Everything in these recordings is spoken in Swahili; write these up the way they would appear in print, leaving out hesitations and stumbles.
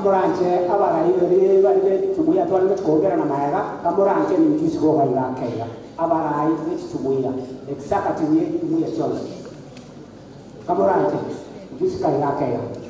Kamuranche abarai bari bari chumuya twari kogera na maega kamuranche ni mjusi go haiga kaiga abarai ni chumuya executive ye chumuya chonse kamuranche mjusi kaiga kaiga.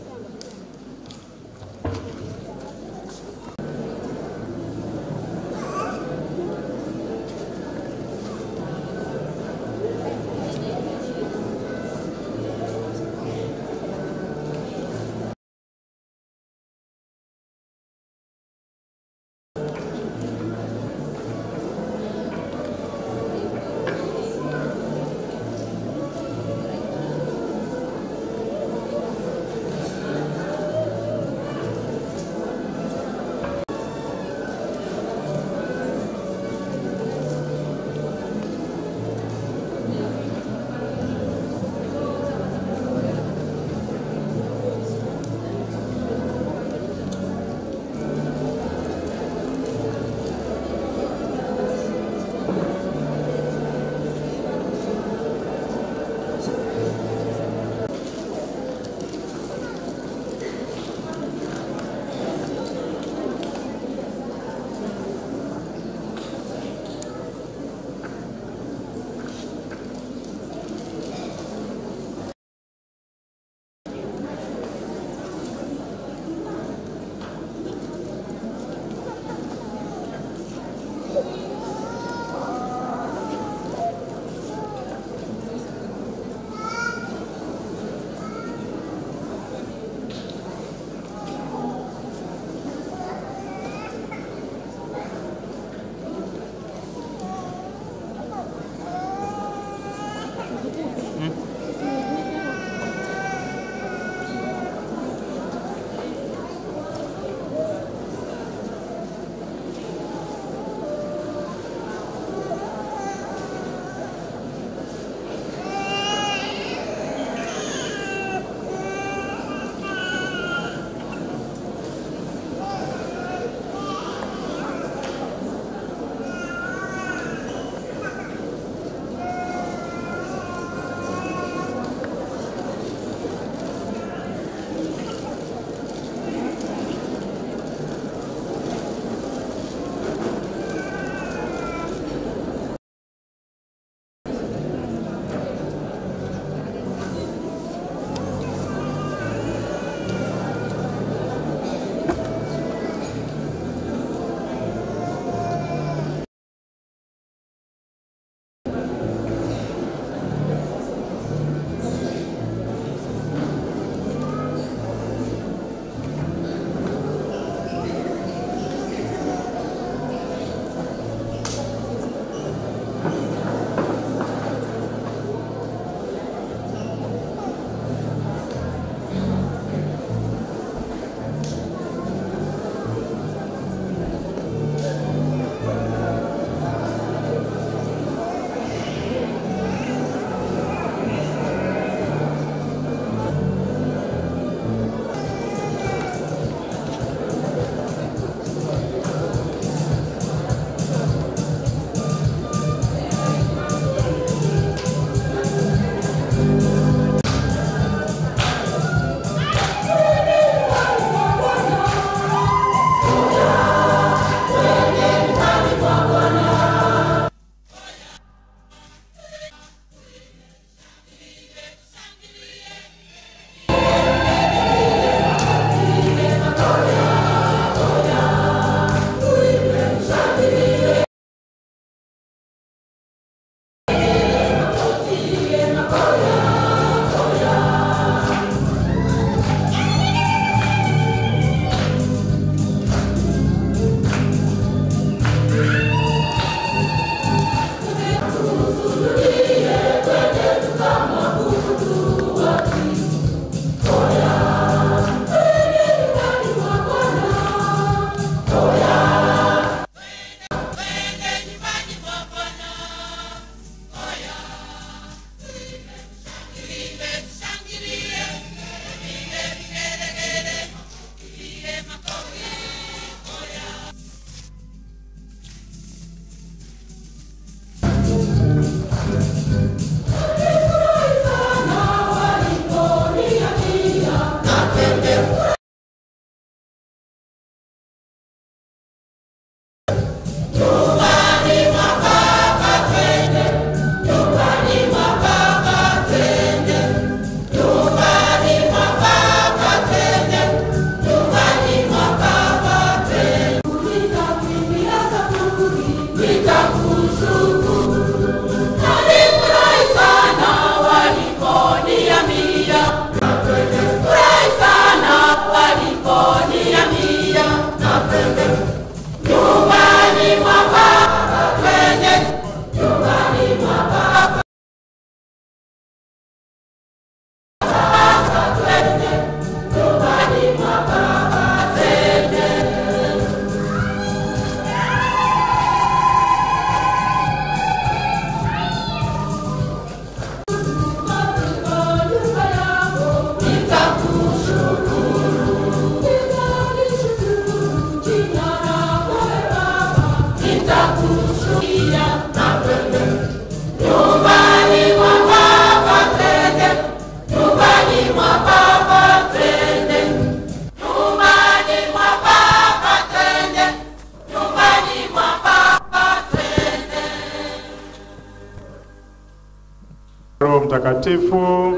Mtakatifu.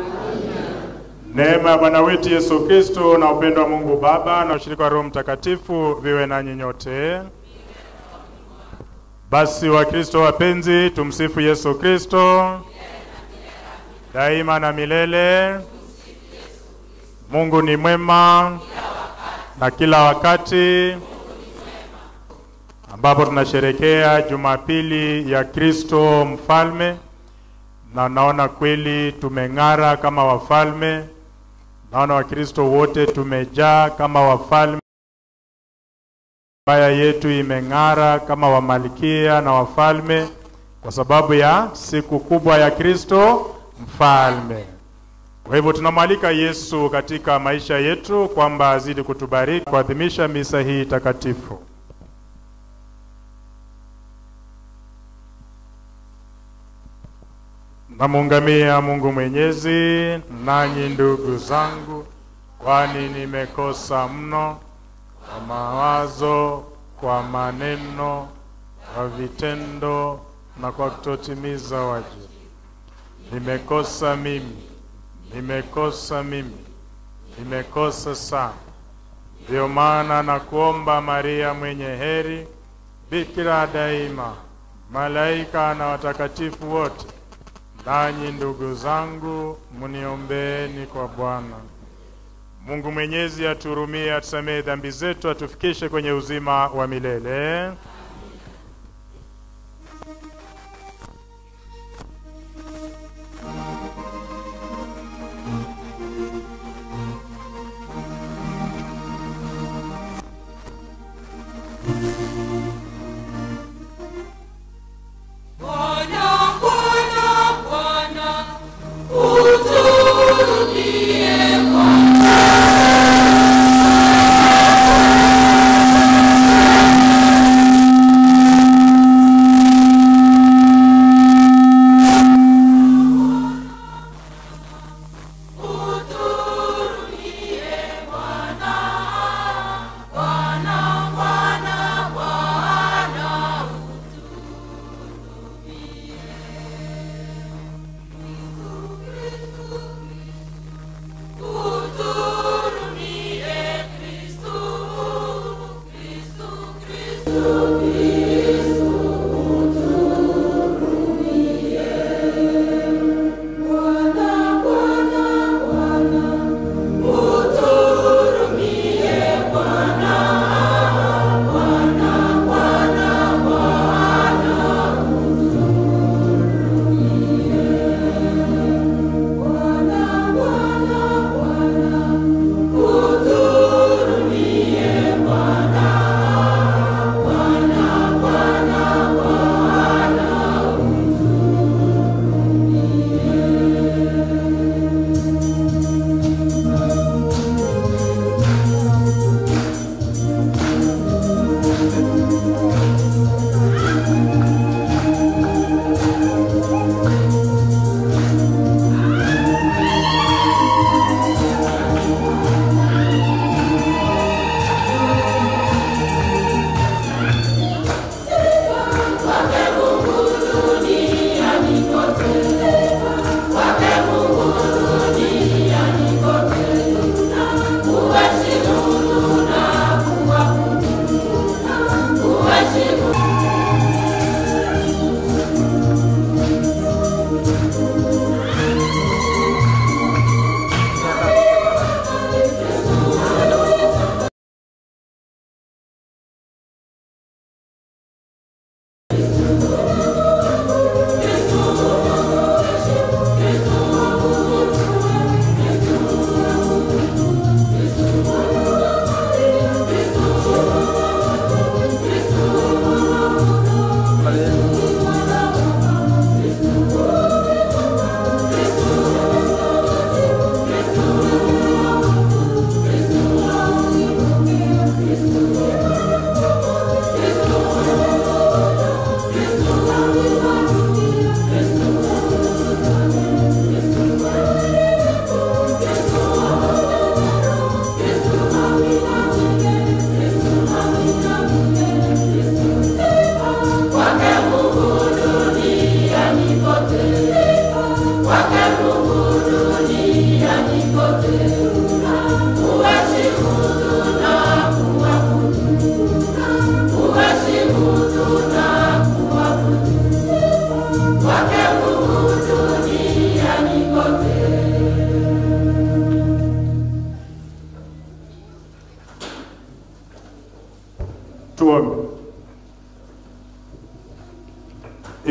Neema ya Bwana wetu Yesu Kristo na upendo wa Mungu Baba na ushirika wa Roho Mtakatifu viwe nanyi nyote. Basi Wakristo wapenzi, tumsifu Yesu Kristo daima na milele. Mungu ni mwema na kila wakati, ambapo tunasherehekea Jumapili ya Kristo Mfalme, na naona kweli tumeng'ara kama wafalme. Naona Wakristo wote tumejaa kama wafalme. Baya yetu imeng'ara kama wamalkia na wafalme kwa sababu ya siku kubwa ya Kristo Mfalme. Kwa hivyo tunamwalika Yesu katika maisha yetu kwamba azidi kutubariki kuadhimisha misa hii takatifu. Namuungamia Mungu Mwenyezi, nanyi ndugu zangu, kwani nimekosa mno kwa mawazo, kwa maneno, kwa vitendo na kwa kutotimiza wajibu. Nimekosa mimi, nimekosa mimi, nimekosa sana. Ndio maana nakuomba Maria mwenye heri, bikira daima, malaika na watakatifu wote, nanyi ndugu zangu, mniombeeni kwa Bwana. Mungu Mwenyezi atuhurumie, atusamehe dhambi zetu, atufikishe kwenye uzima wa milele. Bwana.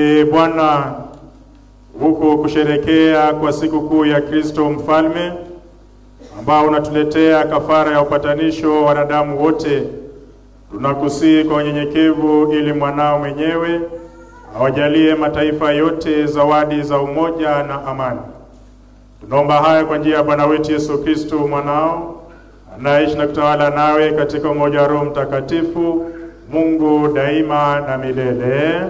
Bwana, huku kusherekea kwa sikukuu ya Kristo Mfalme ambao unatuletea kafara ya upatanisho wa wanadamu wote, tunakusihi kwa unyenyekevu ili mwanao mwenyewe awajalie mataifa yote zawadi za umoja na amani. Tunaomba haya kwa njia ya Bwana wetu Yesu Kristo mwanao, anaishi na kutawala nawe katika umoja wa Roho Mtakatifu, Mungu daima na milele.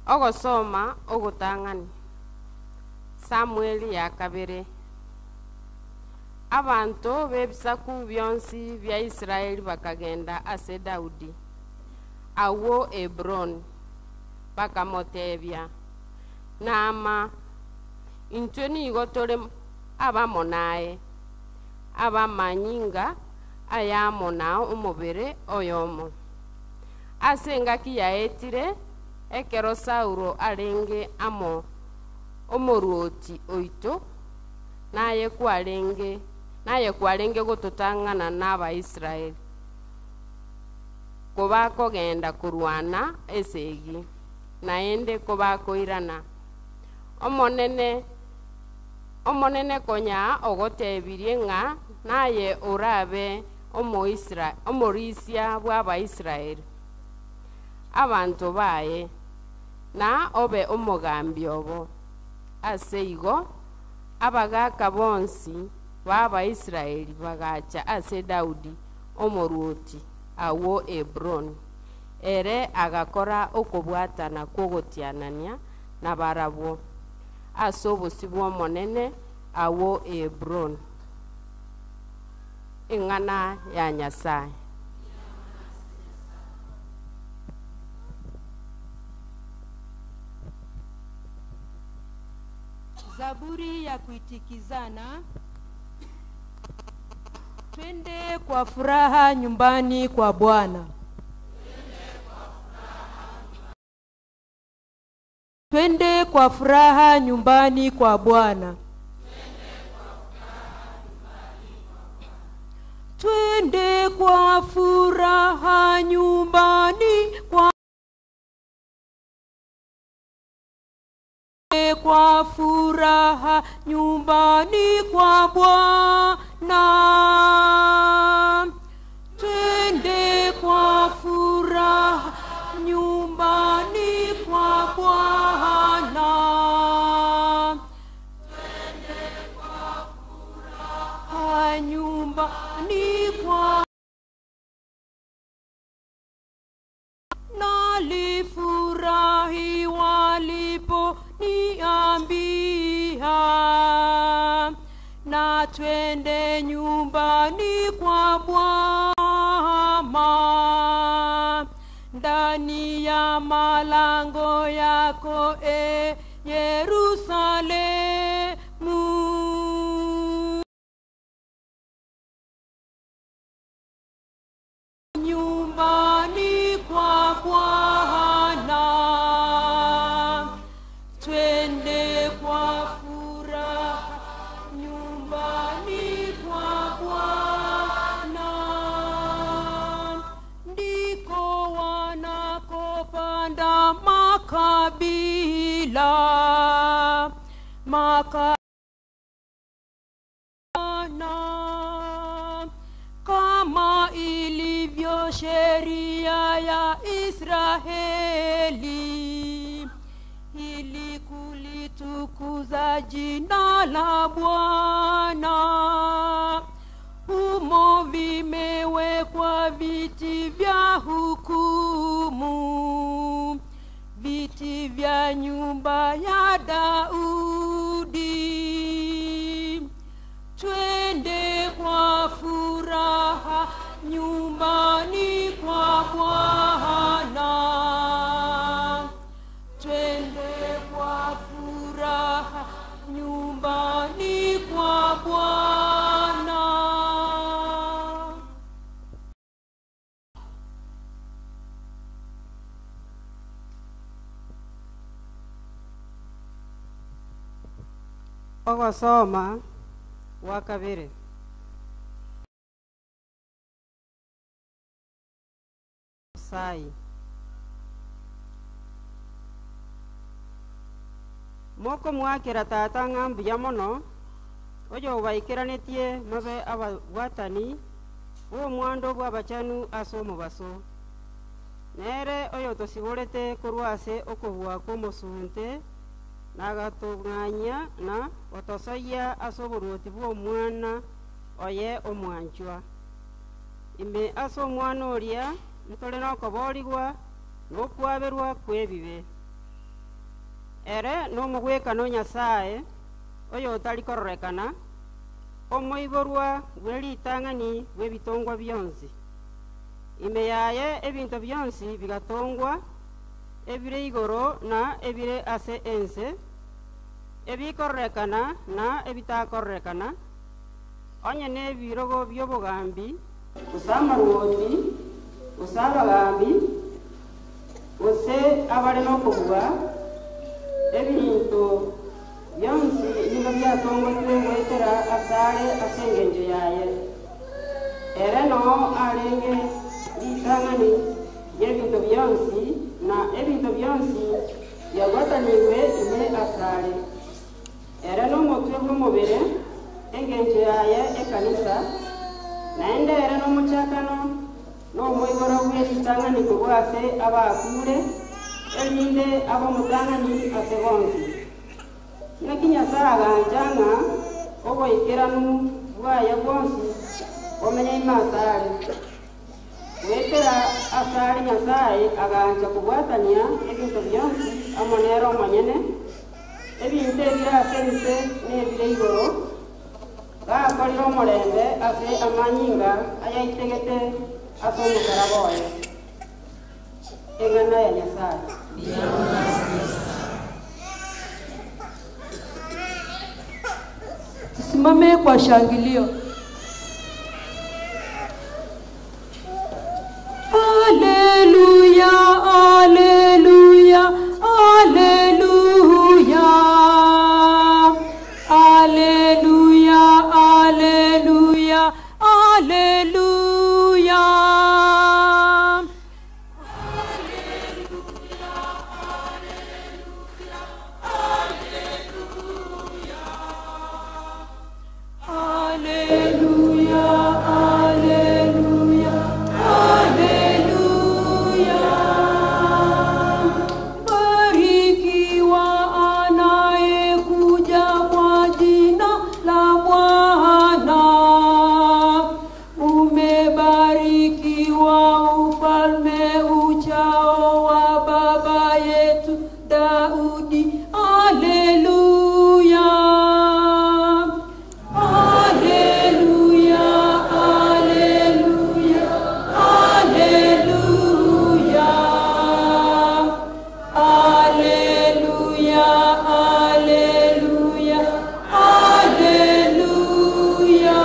Ogosoma ogotang'ani Samueli ya kabere. Abanto b'ebisaku bionsi bya Israeli bakagenda ase Daudi awo Hebron, bakamotebia, nama intwe nigo tore abamonaye abamanyinga ayamo na omobere oyomo. Ase engaki yaetire ekero Saulo arenge amo omoruoti oito naye kwarenge Naye kwarenge gototang'ana n'Abaisraeli kobakogenda kurwana esegi naende kobakoirana. Omonene konya ogotebirie ng'a naye orabe omorisia bw'Abaisraeli abantu baye na obe omogambi obo. Ase igo abagaka bonsi b'Abaisraeli bagacha ase Daudi omoruoti awo Hebroni. Ere agakora okobwatana kwogotianania na barabwo ase obosi bw'Omonene awo Hebroni. Eng'ana ya Nyasaye. Zaburi ya kuitikizana. Twende kwa furaha nyumbani kwa Bwana. Twende kwa furaha nyumbani kwa Bwana. Twende kwa furaha nyumbani kwa kwa furaha nyumbani kwa Bwana. Twende kwa furaha nyumbani kwa Bwana. Twende kwa furaha nyumbani kwa nalifurahi walipo niambia, na twende nyumbani kwa Bwana. Ndani ya malango yako e Yerusalemu. Nyumbani kwa Bwana. Twende kwa furaha nyumbani kwa Bwana. Ndiko wanakopanda makabila kama ilivyo sheria ya Israeli, ili kulitukuza jina la Bwana. Humo vimewekwa viti vya hukumu, viti vya nyumba ya Daudi. Twende kwa furaha nyumbani kwa Bwana. Twende kwa furaha nyumbani kwa Bwana. Ogosoma wa kabere. Sai. Moko mwakira tata ng'ambu ya mono oyo baikeranetie mabe abawatani bo mwando bw'abachanu ase omobaso nere oyo tosiborete korwa ase okobua kw'omosunte nagatong'anya na otosoyia ase oboruoti bw'omwana oye omwanchwa ime ase omwana oria ntore nokoborigwa n'okwaberwa kw'ebibe. Ere n'omogwekano Nyasaye oyo otari kororekana omoiborwa bw'eritang'ani bw'ebitongwa bionsi. Ime yaye ebinto bionsi bigatongwa ebire igoro na ebire ase ense ebikororekana na ebitakororekana onye n'ebirogo by'obogambi osamaruoti osabagambi ose abare n'okobua ebinto bionsi nigo byatongwa twegwetera ase asare asengenjo yaye ereno arenge litang'ani y'ebintu byonsi na ebintu byonsi byagwataniwe ime asare era n'omutwe gw'omubiri engenjo yaye ekanisa naende era n'omuchakano n'omwigoro gw'eritang'ani kobwase abakure erinde ab'omutang'ani ase bonsi naki Nyasaye aganja ng'a oboikeranu bwaye bwonsi omenye ime asare gwetera asare Nyasaye aganja kobwatania ebinto byonsi amo nere omonyene ebinto ebire ase ense n'ebire igoro gakorire omorembe ase amanyinga ayaitegete ase omokaraba oye eng'ana ya Nyasaye. Tusimame kwa shangilio. Haleluya, haleluya, haleluya. Haleluya, haleluya, haleluya. Haleluya, haleluya, haleluya. Barikiwa anayekuja kwa jina la Bwana. Umebarikiwa ufalme uchao wa baba yetu Daudi. Haleluya. Haleluya, haleluya, haleluya. Haleluya, haleluya, haleluya.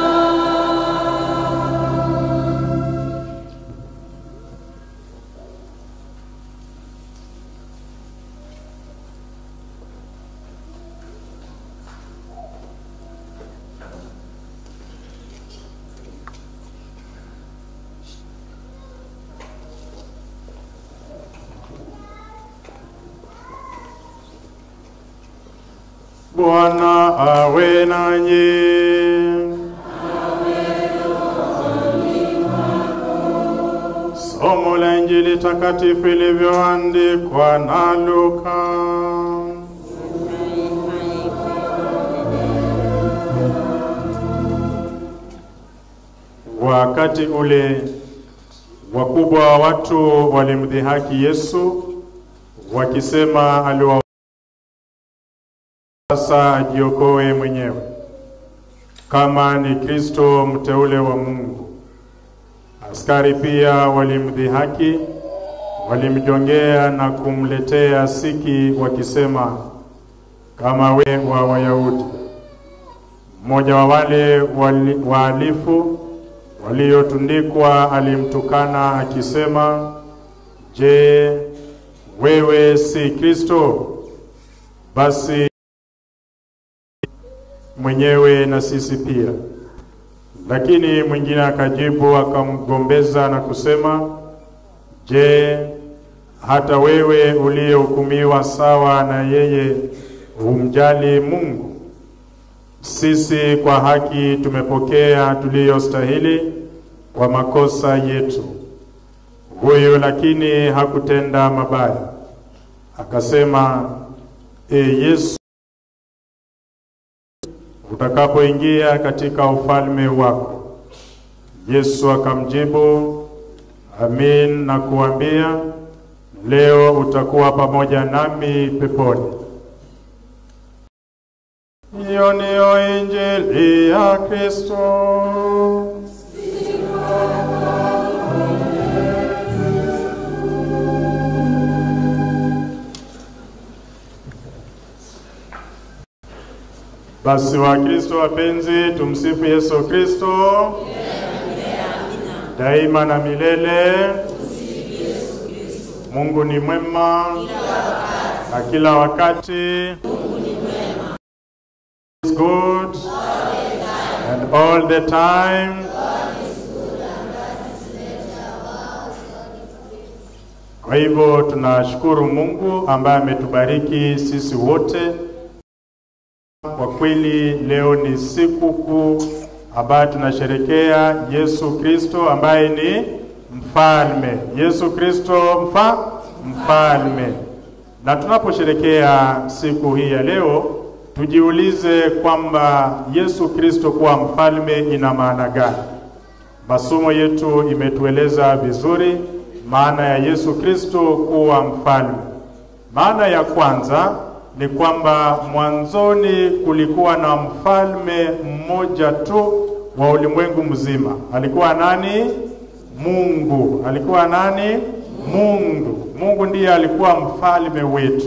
Bwana awe nanyi. Somo la Injili takatifu ilivyoandikwa na Luka. Wakati ule wakubwa wa watu walimdhihaki Yesu wakisema aliwa sasa ajiokoe mwenyewe kama ni Kristo mteule wa Mungu. Askari pia walimdhihaki, walimjongea na kumletea siki wakisema, kama we wa Wayahudi. Mmoja wa wale wahalifu waliotundikwa alimtukana akisema, je, wewe si Kristo? Basi mwenyewe na sisi pia. Lakini mwingine akajibu akamgombeza na kusema, je, hata wewe uliyehukumiwa sawa na yeye humjali Mungu? Sisi kwa haki tumepokea tuliyostahili kwa makosa yetu. Huyu lakini hakutenda mabaya. Akasema, e Yesu, utakapoingia katika ufalme wako. Yesu akamjibu, amin nakuambia, leo utakuwa pamoja nami peponi. Hiyo ndiyo Injili ya Kristo. Basi wa Kristo wapenzi, tumsifu Yesu Kristo daima na milele. Mungu ni mwema na kila wakati. Is good And all the time. Kwa hivyo tunashukuru Mungu ambaye ametubariki sisi wote. Kwa kweli leo ni siku kuu ambayo tunasherehekea Yesu Kristo ambaye ni mfalme. Yesu Kristo mfalme. Na tunaposherehekea siku hii ya leo, tujiulize kwamba Yesu Kristo kuwa mfalme ina maana gani? Masomo yetu imetueleza vizuri maana ya Yesu Kristo kuwa mfalme. Maana ya kwanza ni kwamba mwanzoni kulikuwa na mfalme mmoja tu wa ulimwengu mzima. Alikuwa nani? Mungu. Alikuwa nani? Mungu. Mungu ndiye alikuwa mfalme wetu.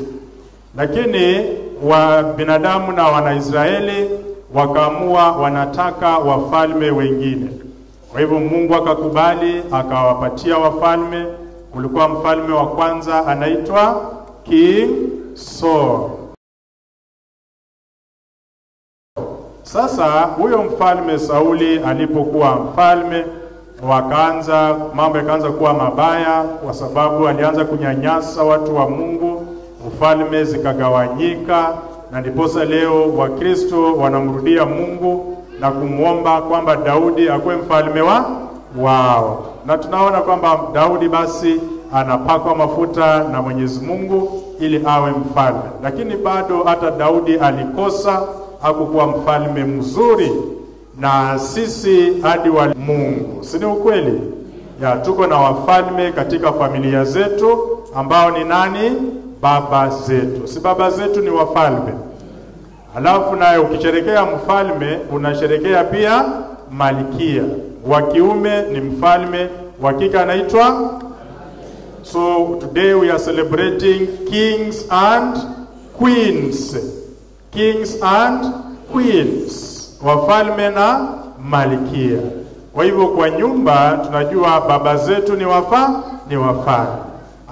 Lakini wa binadamu na Wanaisraeli wakaamua wanataka wafalme wengine. Kwa hivyo Mungu akakubali, akawapatia wafalme. Kulikuwa mfalme wa kwanza anaitwa King Saul. Sasa huyo mfalme Sauli alipokuwa mfalme, wakaanza mambo yakaanza kuwa mabaya, kwa sababu alianza kunyanyasa watu wa Mungu, ufalme zikagawanyika, na ndiposa leo Wakristo wanamrudia Mungu na kumuomba kwamba Daudi akuwe mfalme wao. Na tunaona kwamba Daudi basi anapakwa mafuta na Mwenyezi Mungu ili awe mfalme. Lakini bado hata Daudi alikosa, hakukuwa mfalme mzuri. Na sisi hadi wa Mungu, si ni ukweli? Ya, tuko na wafalme katika familia zetu ambao ni nani? Baba zetu. Si baba zetu ni wafalme? Alafu naye ukisherekea mfalme unasherekea pia malkia. Wa kiume ni mfalme, wa kike anaitwa. So today we are celebrating kings and queens. Kings and queens. Wafalme na malkia. Kwa hivyo kwa nyumba tunajua baba zetu ni ni wafalme.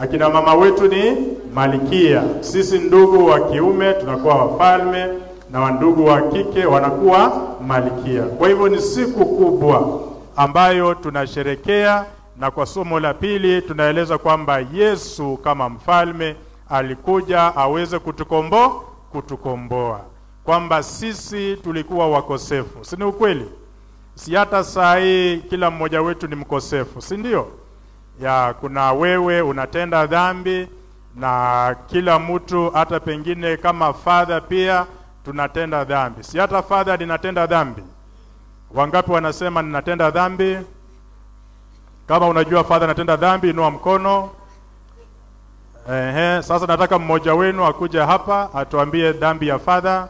Akina mama wetu ni malkia. Sisi ndugu wa kiume tunakuwa wafalme na wandugu wa kike wanakuwa malkia. Kwa hivyo ni siku kubwa ambayo tunasherekea, na kwa somo la pili tunaeleza kwamba Yesu kama mfalme alikuja aweze kutukomboa. Kwamba sisi tulikuwa wakosefu. Si ni ukweli? Si hata saa hii kila mmoja wetu ni mkosefu, si ndio? Ya, kuna wewe unatenda dhambi na kila mtu, hata pengine kama father pia tunatenda dhambi. Si hata father ninatenda dhambi? Wangapi wanasema ninatenda dhambi? Kama unajua father anatenda dhambi, inua mkono. Sasa nataka mmoja wenu akuja hapa atuambie dhambi ya father.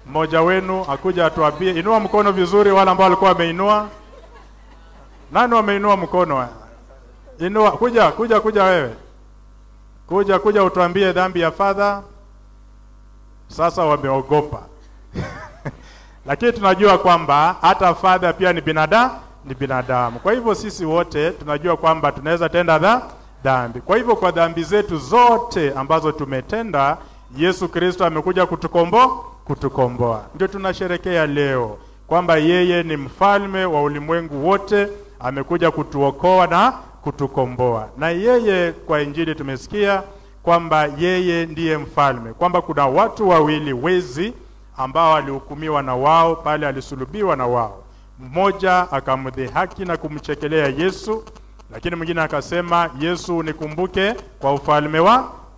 Mmoja wenu akuja atuambie, inua mkono vizuri, wale ambao walikuwa wameinua. Nani wameinua mkono? Inua, kuja, kuja, kuja wewe. Kuja, kuja utuambie dhambi ya father. Sasa wameogopa. Lakini tunajua kwamba hata father pia ni binadamu, ni binadamu. Kwa hivyo sisi wote tunajua kwamba tunaweza tenda dhambi. Kwa hivyo kwa dhambi zetu zote ambazo tumetenda, Yesu Kristo amekuja kutukomboa. Ndio tunasherekea leo kwamba yeye ni mfalme wa ulimwengu wote, amekuja kutuokoa na kutukomboa. Na yeye kwa Injili tumesikia kwamba yeye ndiye mfalme, kwamba kuna watu wawili wezi ambao walihukumiwa na wao pale alisulubiwa na wao. Mmoja akamdhihaki na kumchekelea Yesu, lakini mwingine akasema, Yesu nikumbuke kwa ufalme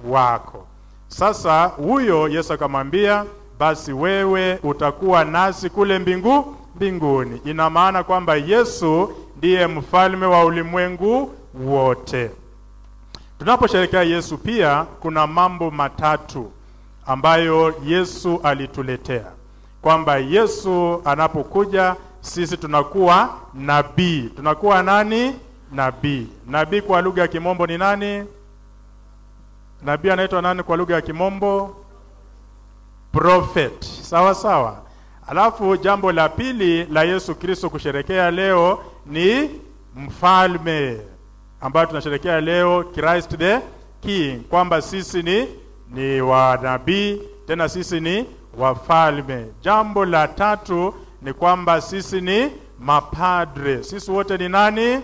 wako. Sasa huyo Yesu akamwambia, basi wewe utakuwa nasi kule mbinguni. Ina maana kwamba Yesu ndiye mfalme wa ulimwengu wote. Tunaposherehekea Yesu pia kuna mambo matatu ambayo Yesu alituletea. Kwamba Yesu anapokuja sisi tunakuwa nabii. Tunakuwa nani? Nabii. Nabii kwa lugha ya Kimombo ni nani? Nabii anaitwa nani kwa lugha ya Kimombo? Prophet. Sawa sawa. Alafu jambo la pili la Yesu Kristo kusherekea leo ni mfalme, ambayo tunasherekea leo Christ the King, kwamba sisi ni wanabii, tena sisi ni wafalme. Jambo la tatu Ni kwamba sisi ni mapadre. Sisi wote ni nani?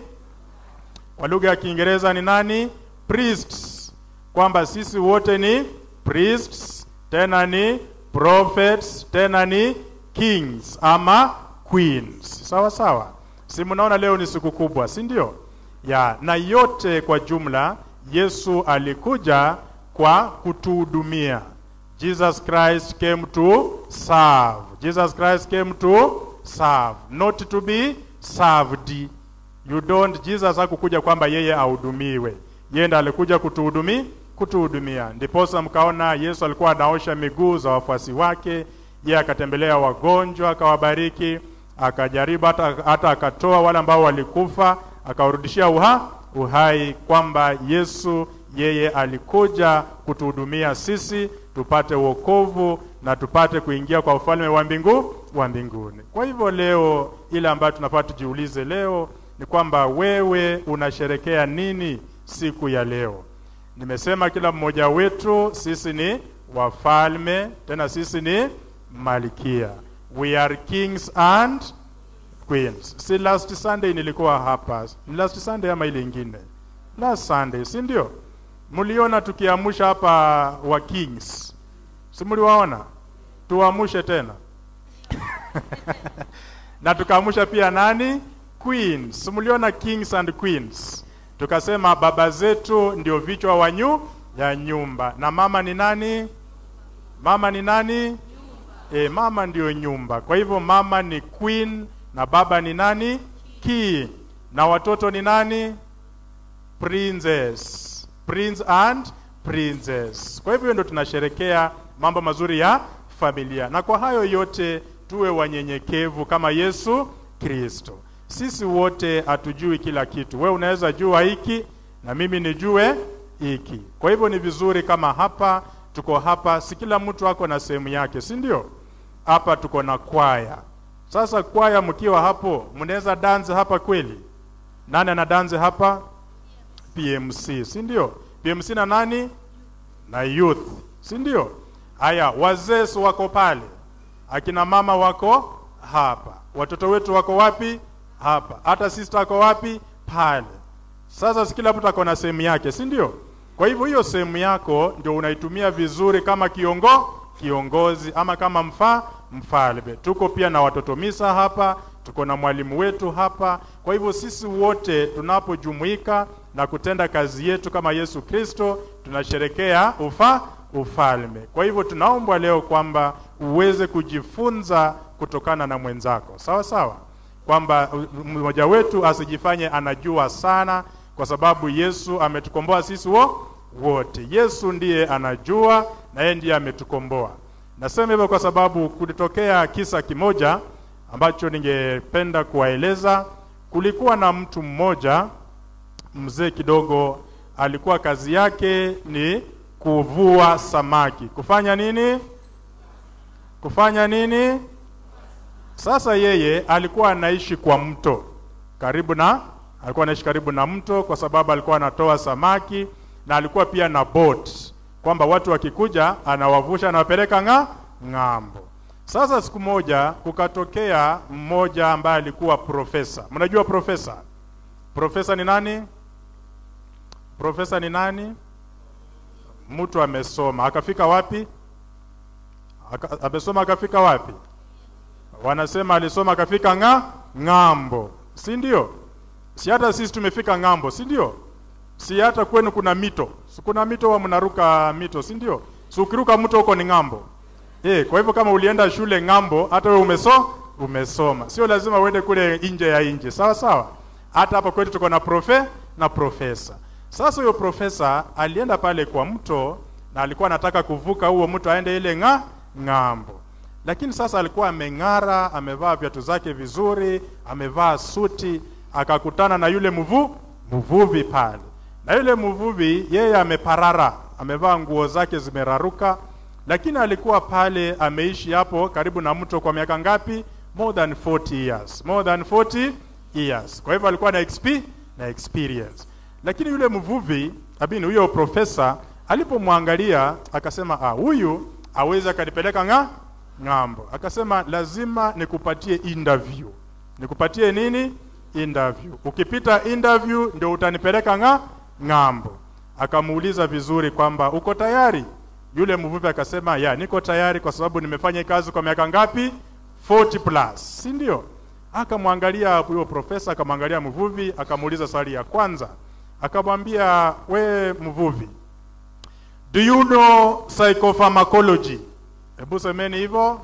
Kwa lugha ya Kiingereza ni nani? Priests. Kwamba sisi wote ni priests, tena ni prophets, tena ni kings ama queens. Sawa sawa. Si mnaona leo ni siku kubwa, si ndio? Ya, na yote kwa jumla Yesu alikuja kwa kutuhudumia. Jesus Christ came to serve. Jesus Christ came to serve, not to be served. You don't, Jesus hakukuja kwamba yeye ahudumiwe. Yeye ndiye alikuja kutuhudumia. Ndiposa mkaona Yesu alikuwa anaosha miguu za wafuasi wake, yeye akatembelea wagonjwa, akawabariki, akajaribu hata akatoa wale ambao walikufa, akawarudishia uhai, kwamba Yesu yeye alikuja kutuhudumia sisi tupate wokovu na tupate kuingia kwa ufalme wa mbinguni. Kwa hivyo leo ile ambayo tunapata tujiulize leo ni kwamba wewe unasherekea nini siku ya leo? Nimesema kila mmoja wetu sisi ni wafalme, tena sisi ni malkia. We are kings and queens. Si last Sunday nilikuwa hapa. Last Sunday ama ile ingine? Last Sunday, si ndio? Mliona tukiamusha hapa wa kings. Si mliwaona? Tuamushe tena. Na tukaamusha pia nani? Queens. Mliona kings and queens. Tukasema baba zetu ndio vichwa wa ya nyumba. Na mama ni nani? Mama ni nani? Mama ndio nyumba. Kwa hivyo mama ni queen na baba ni nani? King. Na watoto ni nani? Princess. Prince and princess. Kwa hivyo ndio tunasherekea mambo mazuri ya familia. Na kwa hayo yote tuwe wanyenyekevu kama Yesu Kristo. Sisi wote hatujui kila kitu. Wewe unaweza jua hiki na mimi nijue hiki. Kwa hivyo ni vizuri kama hapa tuko hapa, si kila mtu ako na sehemu yake, si ndio? Hapa tuko na kwaya. Sasa kwaya mkiwa hapo, mnaweza dance hapa kweli? Nani ana dance hapa? PMC, si ndio? PMC na nani? Na youth, si ndio? Haya, wazee wako pale. Akina mama wako hapa. Watoto wetu wako wapi? Hapa. Hata sister wako wapi? Pale. Sasa si kila mtu ako na sehemu yake, si ndio? Kwa hivyo hiyo sehemu yako ndio unaitumia vizuri kama kiongozi ama kama mfalme. Tuko pia na watoto misa hapa, tuko na mwalimu wetu hapa. Kwa hivyo sisi wote tunapojumuika na kutenda kazi yetu kama Yesu Kristo, tunasherekea ufalme. Kwa hivyo tunaomba leo kwamba uweze kujifunza kutokana na mwenzako. Sawa sawa? Kwamba mmoja wetu asijifanye anajua sana, kwa sababu Yesu ametukomboa sisi wote. Yesu ndiye anajua na yeye ndiye ametukomboa. Nasema hivyo kwa sababu kulitokea kisa kimoja ambacho ningependa kuwaeleza. Kulikuwa na mtu mmoja mzee kidogo, alikuwa kazi yake ni kuvua samaki. Kufanya nini? Kufanya nini? Sasa yeye alikuwa anaishi kwa mto. Alikuwa anaishi karibu na mto kwa sababu alikuwa anatoa samaki, na alikuwa pia na boat, kwamba watu wakikuja anawavusha anawapeleka ng'ambo. Sasa siku moja kukatokea mmoja ambaye alikuwa profesa. Mnajua profesa? Profesa ni nani? Profesa ni nani? Mtu amesoma. Akafika wapi? Amesoma akafika wapi? Wanasema alisoma akafika ng'ambo. Si ndio? Si hata sisi tumefika ng'ambo, si ndio? Si hata kwenu kuna mito. Si kuna mito wa mnaruka mito, si ndio? Si ukiruka mto huko ni ng'ambo. Kwa hivyo kama ulienda shule ng'ambo, hata wewe umesoma. Sio lazima uende kule nje ya nje. Sawa sawa? Hata hapa kwetu tuko na na profesa. Sasa huyo profesa alienda pale kwa mto na alikuwa anataka kuvuka huo mto aende ile ng'ambo. Lakini sasa alikuwa ameng'ara, amevaa viatu zake vizuri, amevaa suti, akakutana na yule mvuvi pale. Na yule mvuvi yeye ameparara, amevaa nguo zake zimeraruka, lakini alikuwa pale ameishi hapo karibu na mto kwa miaka ngapi? More than 40 years. More than 40 years. Kwa hivyo alikuwa na experience. Lakini yule mvuvi, huyo profesa alipomwangalia akasema, huyu aweza akanipeleka Ng'ambo. Akasema lazima nikupatie interview. Nikupatie nini? Interview. Ukipita interview ndio utanipeleka ng'ambo. Akamuuliza vizuri kwamba uko tayari? Yule mvuvi akasema ya, niko tayari kwa sababu nimefanya kazi kwa miaka ngapi? 40 plus. Si ndio? Akamwangalia huyo profesa, akamwangalia mvuvi, akamuuliza swali ya kwanza. Akamwambia, we mvuvi, do you know psychopharmacology? Hebu semeni hivyo.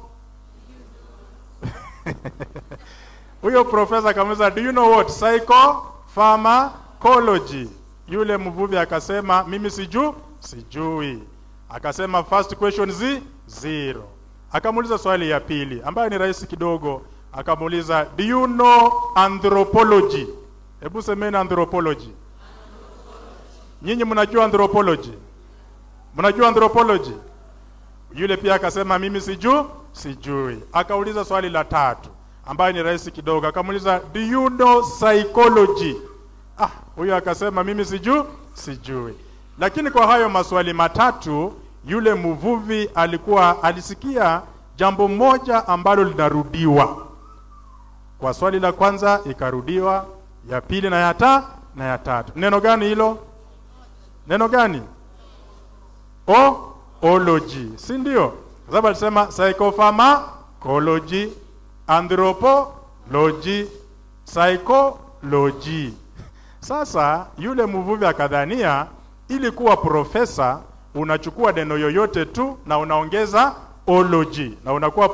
Huyo profesa akamuuliza, do you know what psychopharmacology? Yule mvuvi akasema mimi sijui. Akasema first question zero. Akamuuliza swali ya pili ambayo ni rahisi kidogo. Akamuuliza, do you know anthropology? Hebu semeni anthropology. Nyinyi mnajua anthropology? Mnajua anthropology? Yule pia akasema mimi sijui. Akauliza swali la tatu ambayo ni rahisi kidogo. Akamuuliza, do you know psychology? Ah, huyo akasema mimi sijui. Lakini kwa hayo maswali matatu, yule mvuvi alikuwa alisikia jambo moja ambalo linarudiwa. Kwa swali la kwanza ikarudiwa, ya pili na ya tatu. Neno gani hilo? Neno gani? Ology, si ndio? Kwa sababu alisema psychopharmacology, anthropology, psychology. Sasa yule mvuvi akadhania ili kuwa profesa unachukua neno yoyote tu na unaongeza ology na unakuwa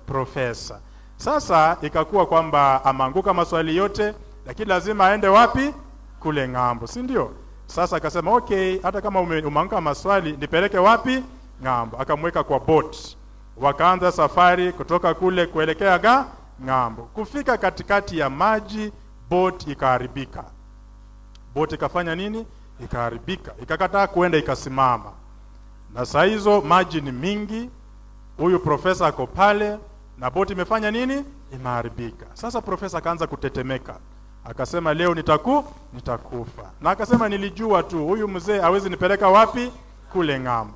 profesa. Sasa ikakuwa kwamba ameanguka maswali yote, lakini lazima aende wapi? Kule ng'ambo, si ndio? Sasa akasema okay, hata kama umeanguka maswali nipeleke wapi? Ng'ambo. Akamweka kwa boat. Wakaanza safari kutoka kule kuelekea ng'ambo. Kufika katikati ya maji, boat ikaharibika. Boat ikafanya nini? Ikaharibika. Ikakataa kuenda, ikasimama. Na saa hizo maji ni mingi, huyu profesa ako pale na boti imefanya nini? Imeharibika. Sasa profesa akaanza kutetemeka. Akasema leo nitakufa. Na akasema nilijua tu huyu mzee hawezi nipeleka wapi? Kule ng'ambo.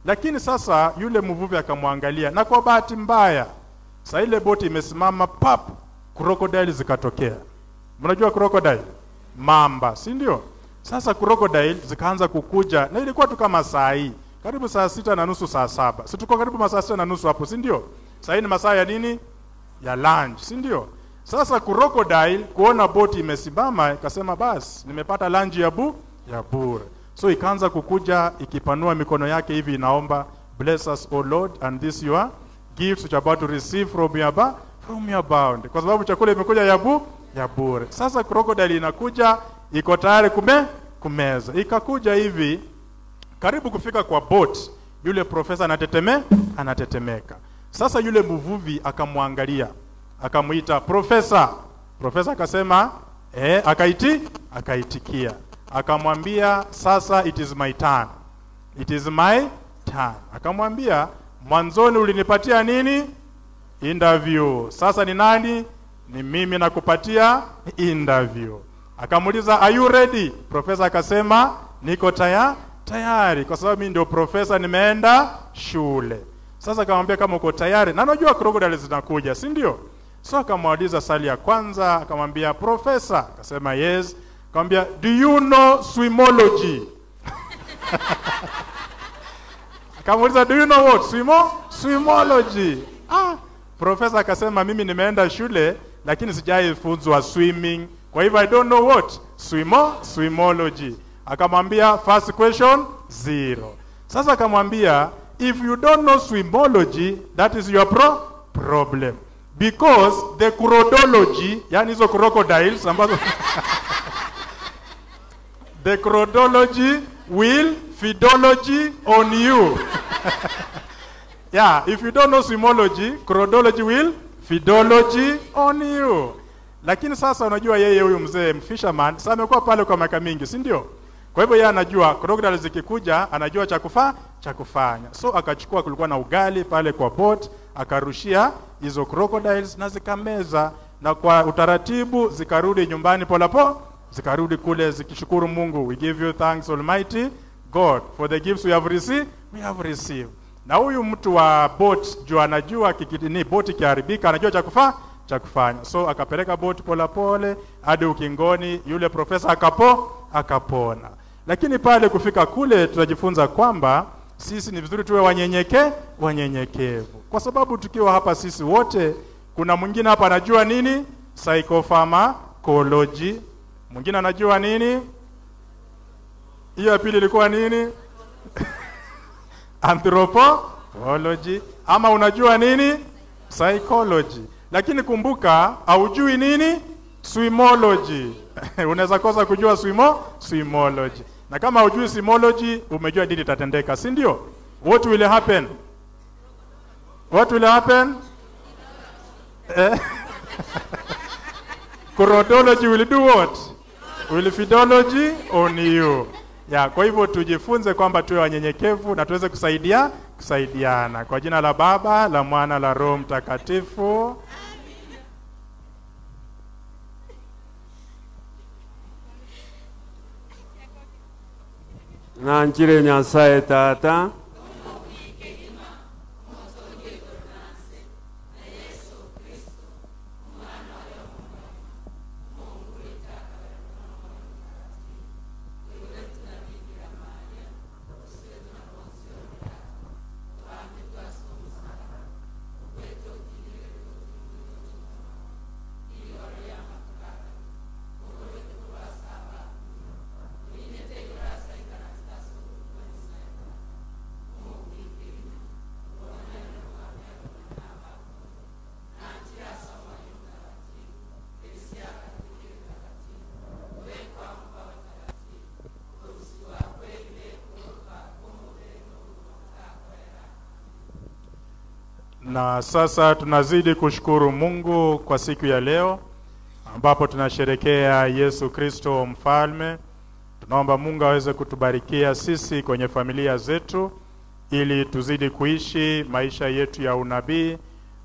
Lakini sasa yule mvuvi akamwangalia, na kwa bahati mbaya saa ile boti imesimama pap, crocodile zikatokea. Mnajua crocodile? Mamba, si ndio? Sasa crocodile zikaanza kukuja, na ilikuwa tu kama saa hii, karibu saa 6:30, saa 7. Si tuko karibu masaa 6:30 hapo, si ndio? Saa hii ni masaa ya nini? Ya lunch, si ndio? Sasa crocodile kuona boti imesimama ikasema bas, nimepata lunch ya bure. So ikaanza kukuja ikipanua mikono yake hivi inaomba, bless us O Lord and this your gifts which are about to receive from your bounty. Kwa sababu chakula imekuja ya bure. Sasa crocodile inakuja iko tayari kumeza. Ikakuja hivi karibu kufika kwa boat, yule profesa anatetemeka. Sasa yule mvuvi akamwangalia, akamuita profesa. Profesa akasema akaitikia. Akamwambia sasa it is my turn. It is my turn. Akamwambia mwanzoni ulinipatia nini? Interview. Sasa ni nani? Ni mimi nakupatia interview. Akamuuliza are you ready? Profesa akasema niko tayari kwa sababu mimi ndio profesa, nimeenda shule. Sasa akamwambia kama uko tayari, na unajua crocodile zinakuja, si ndio? So akamuuliza swali ya kwanza, akamwambia profesa, akasema yes. Akamwambia do you know swimology? Akamuuliza do you know what? Swimology. Ah, profesa akasema mimi nimeenda shule lakini sijaifunzwa swimming. Kwa hivyo I don't know what swimology. Akamwambia first question 0. Sasa akamwambia if you don't know swimology, that is your problem. Because the crocodology, yani hizo crocodiles ambazo the crocodology will feedology on you. Yeah, if you don't know swimology, crocodology will feedology on you. Lakini sasa unajua yeye huyu mzee fisherman, sasa amekuwa pale kwa miaka mingi, si ndio? Kwa hivyo yeye anajua crocodile zikikuja, anajua cha kufanya. So akachukua, kulikuwa na ugali pale kwa boat, akarushia hizo crocodiles na zikameza, na kwa utaratibu zikarudi nyumbani polapo, zikarudi kule zikishukuru Mungu. We give you thanks Almighty God for the gifts we have received, we have received. Na huyu mtu wa boat juu anajua ni boat ikiharibika anajua cha kufanya. So akapeleka boat pole pole hadi ukingoni, yule profesa akapona. Lakini pale kufika kule tunajifunza kwamba sisi ni vizuri tuwe wanyenyekevu. Kwa sababu tukiwa hapa sisi wote, kuna mwingine hapa anajua nini? Psychopharmacology. Mwingine anajua nini? Hiyo ya pili ilikuwa nini? Anthropology. Ama unajua nini? Psychology. Lakini kumbuka, haujui nini? Swimology. Unaweza kosa kujua swimology. Na kama hujui swimology, umejua nini itatendeka, si ndio? What will happen? What will happen? Korodology will do what? Will feedology on you. Ya, kwa hivyo tujifunze kwamba tuwe wanyenyekevu na tuweze kusaidiana. Kwa jina la Baba, la Mwana, la Roho Mtakatifu. Nanjire Nyasaye Tata. Na sasa tunazidi kushukuru Mungu kwa siku ya leo ambapo tunasherekea Yesu Kristo mfalme. Tunaomba Mungu aweze kutubarikia sisi kwenye familia zetu ili tuzidi kuishi maisha yetu ya unabii,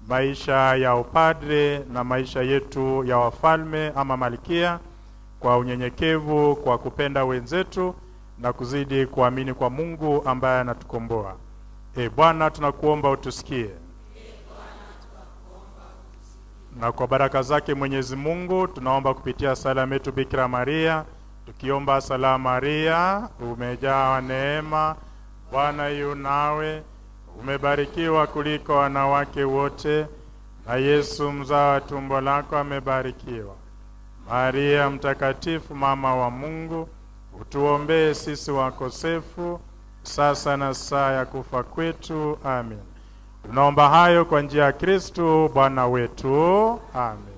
maisha ya upadre na maisha yetu ya wafalme ama malkia kwa unyenyekevu, kwa kupenda wenzetu na kuzidi kuamini kwa Mungu ambaye anatukomboa. Bwana, tunakuomba utusikie. Na kwa baraka zake Mwenyezi Mungu tunaomba kupitia sala yetu Bikira Maria, tukiomba: Salamu Maria, umejawa neema, Bwana yu nawe, umebarikiwa kuliko wanawake wote, na Yesu mzao wa tumbo lako amebarikiwa. Maria mtakatifu, mama wa Mungu, utuombee sisi wakosefu, sasa na saa ya kufa kwetu. Amen. Tunaomba hayo kwa njia ya Kristo Bwana wetu. Amen.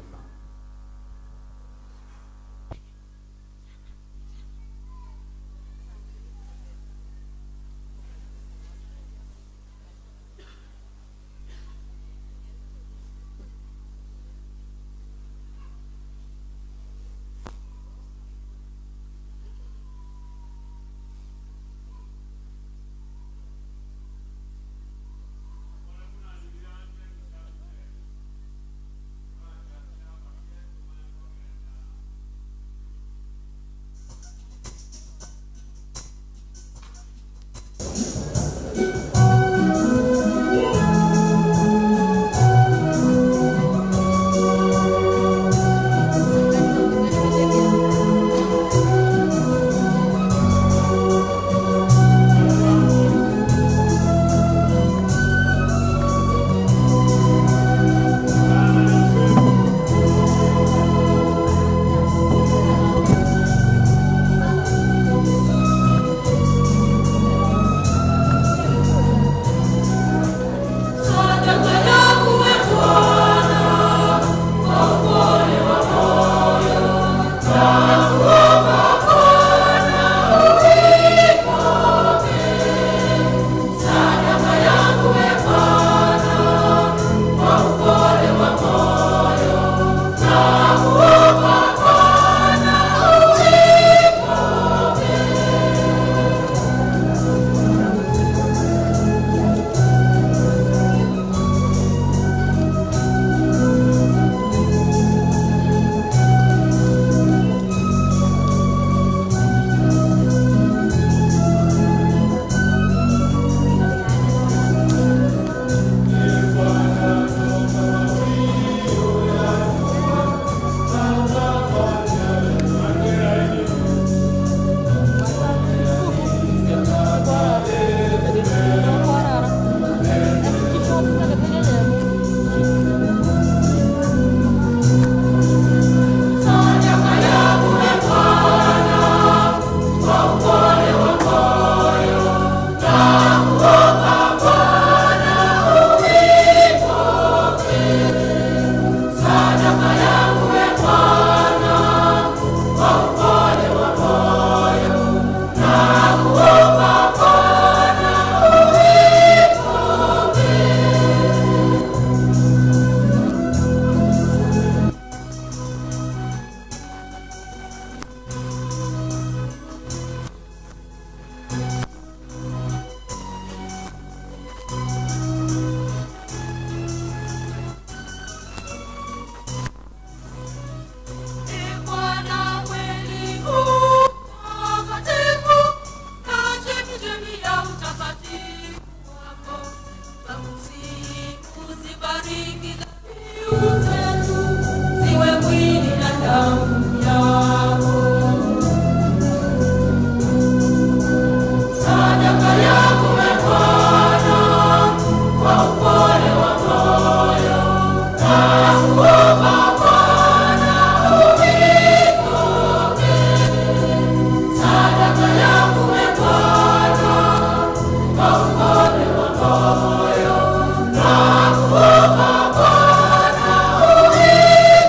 damu yako. Sadaka yako e Bwana, kwa upole wa moyo, nakuomba Bwana uipokee. Sadaka yako e Bwana, kwa upole wa moyo, nakuomba Bwana uipokee.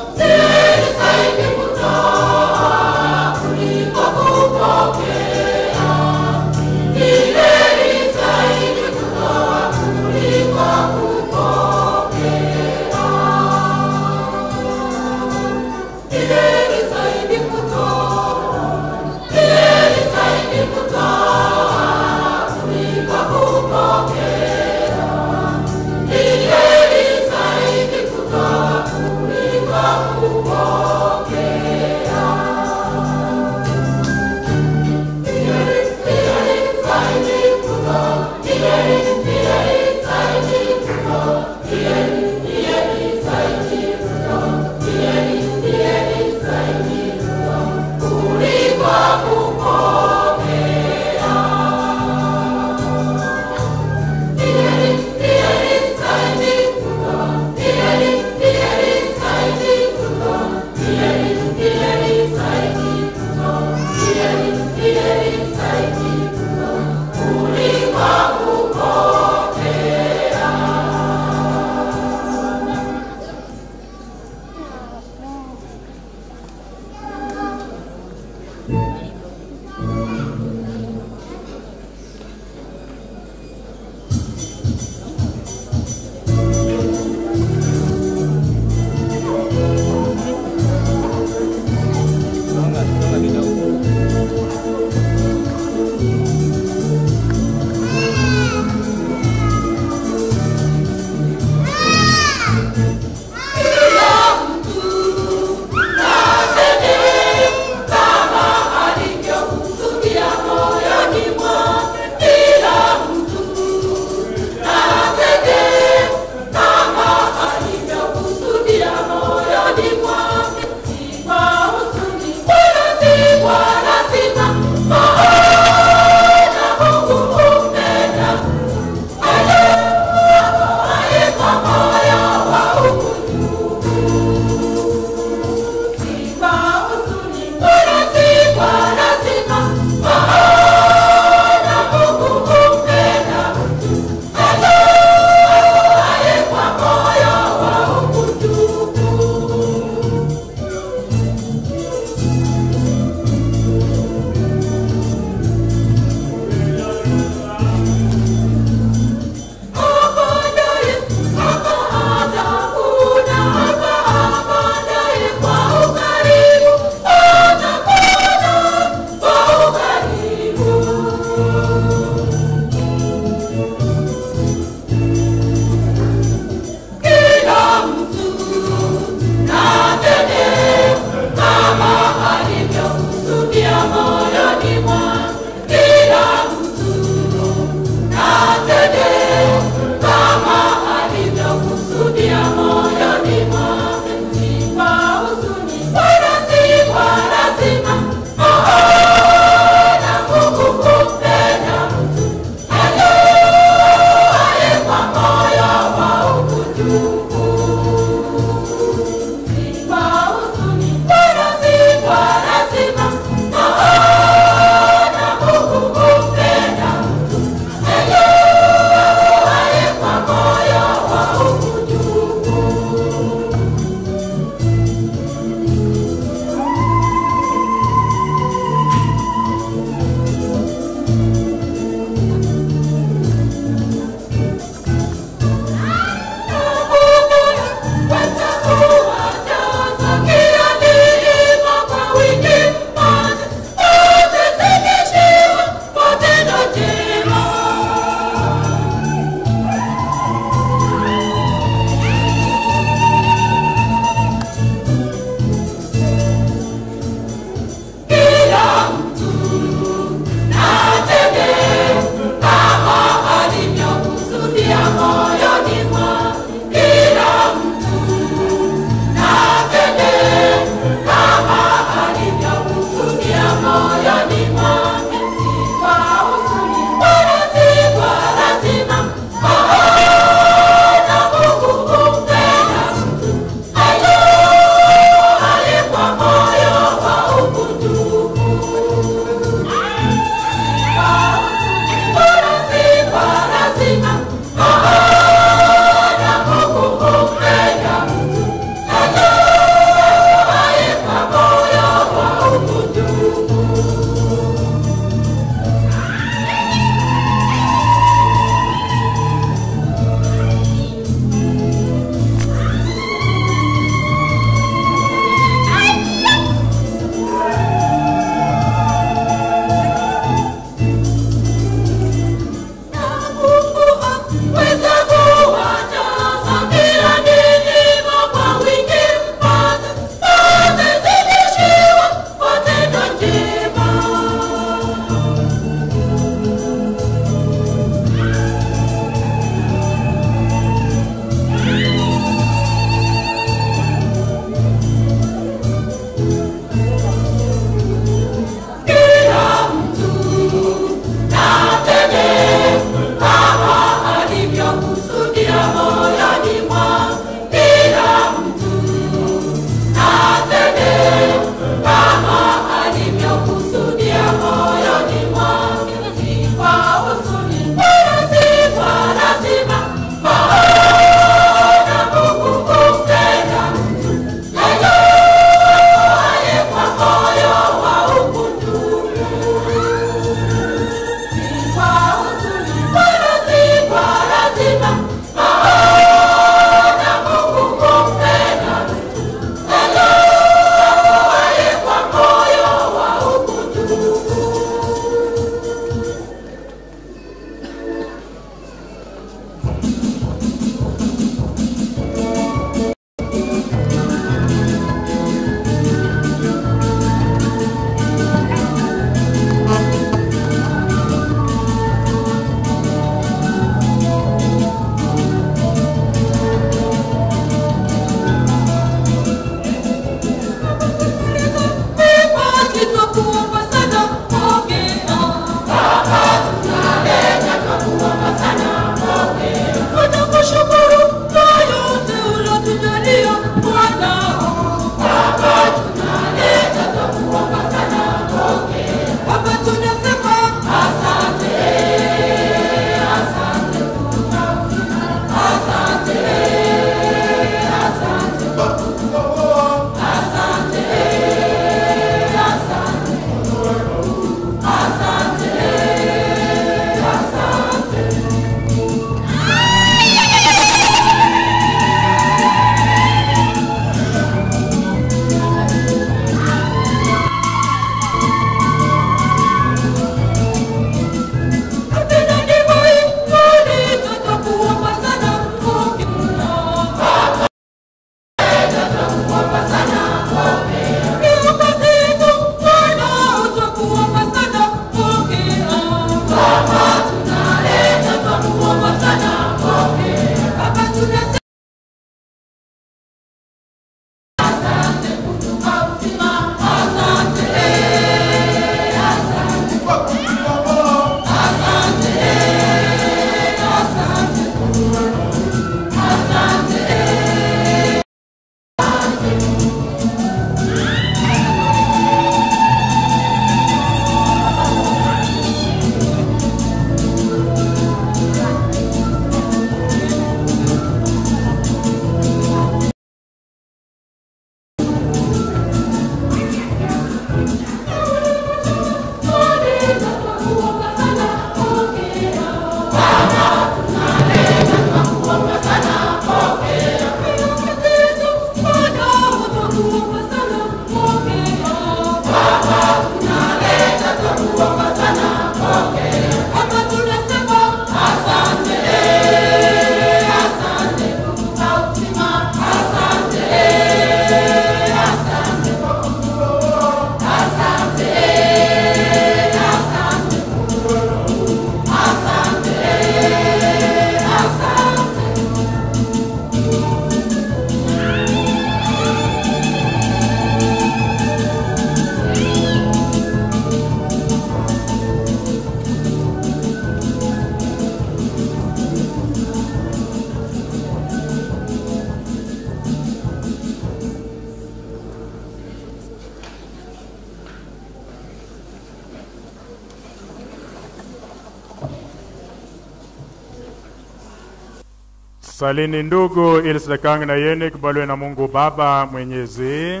Salini ndugu, ili sadaka yangu na yenu ikubaliwe na Mungu Baba Mwenyezi.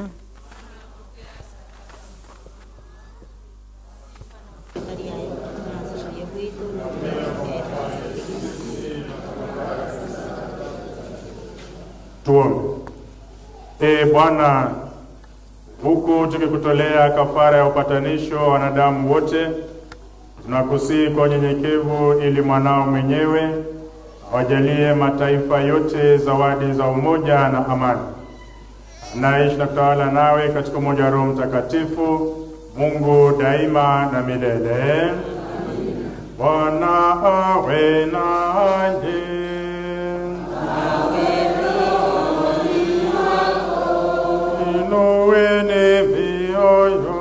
Tuombe. Ee Bwana, huku tukikutolea kafara ya upatanisho wa wanadamu wote, tunakusihi kwa unyenyekevu ili mwanao mwenyewe Awajalie mataifa yote zawadi za umoja na amani. Anaishi na kutawala nawe katika umoja wa Roho Mtakatifu, Mungu daima na milele. Bwana awe nanyi. Inueni mioyo.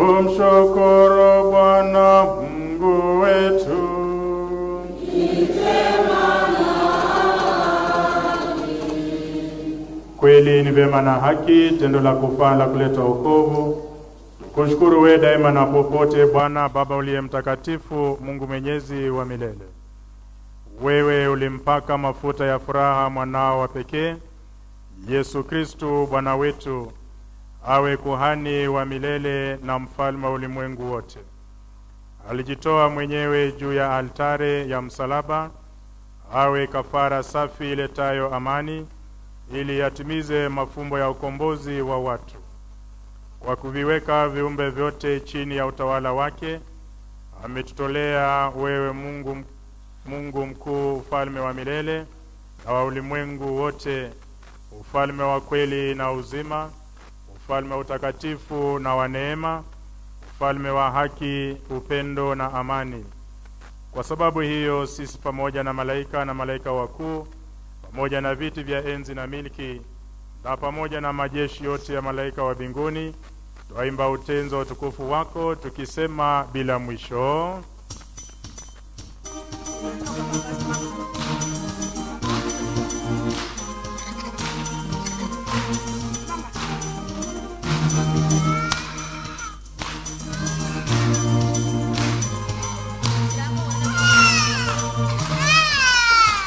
Tumshukuru Bwana Mungu wetu. Kweli ni vema na haki, tendo la kufaa la kuleta wokovu. Kushukuru wewe daima na popote, Bwana Baba uliye mtakatifu, Mungu mwenyezi wa milele. Wewe ulimpaka mafuta ya furaha mwanao wa pekee, Yesu Kristo Bwana wetu, awe kuhani wa milele na mfalme wa ulimwengu wote. Alijitoa mwenyewe juu ya altare ya msalaba, awe kafara safi iletayo amani, ili yatimize mafumbo ya ukombozi wa watu. Kwa kuviweka viumbe vyote chini ya utawala wake, ametutolea wewe Mungu mkuu, ufalme wa milele na wa ulimwengu wote, ufalme wa kweli na uzima, ufalme wa utakatifu na wa neema, ufalme wa haki, upendo na amani. Kwa sababu hiyo sisi pamoja na malaika na malaika wakuu, pamoja na viti vya enzi na milki, na pamoja na majeshi yote ya malaika wa mbinguni, twaimba utenzi wa utukufu wako tukisema bila mwisho.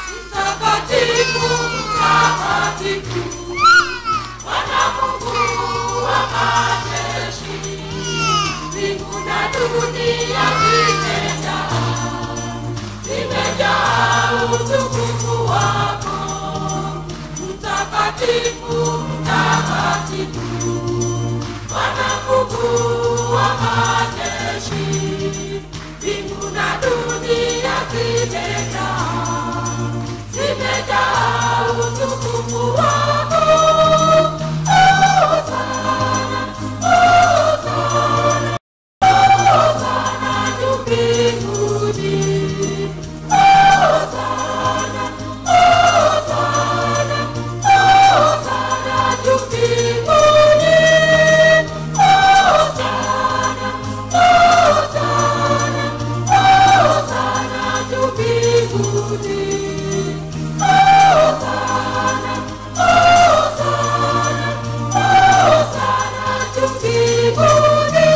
Mtakatifu, mtakatifu, Bwana Mungu wa majeshi, mbingu na dunia zimejaa utukufu wako. Mtakatifu, mtakatifu, Bwana Mungu wa majeshi, mbingu na dunia zimejaa utukufu wako. Hosana, hosana, hosana juu mbinguni. Hosana, hosana, hosana juu mbinguni. Hosana, hosana, hosana juu mbinguni. Hosana, hosana, hosana juu mbinguni.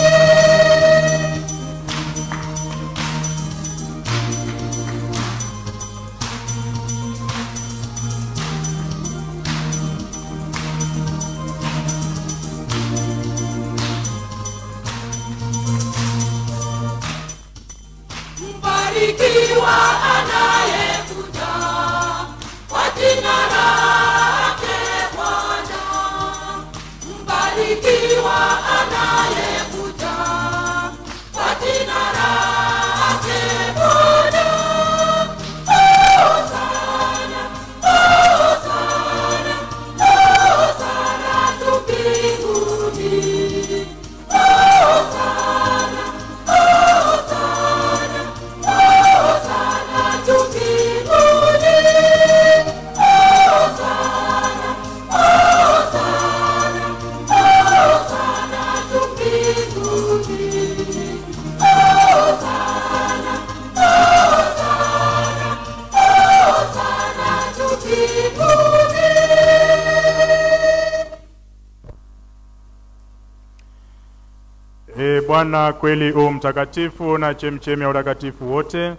Mbarikiwa anayekuja kwa jina lake Bwana. Mbarikiwa anayekuja kwa jina lake Bwana. Hosana, hosana, hosana juu mbinguni. Hosana, hosana, hosana juu mbinguni. Hosana, hosana, hosana juu mbinguni. Hosana, hosana, hosana juu mbinguni. E Bwana, kweli u mtakatifu na chemchemi ya utakatifu wote,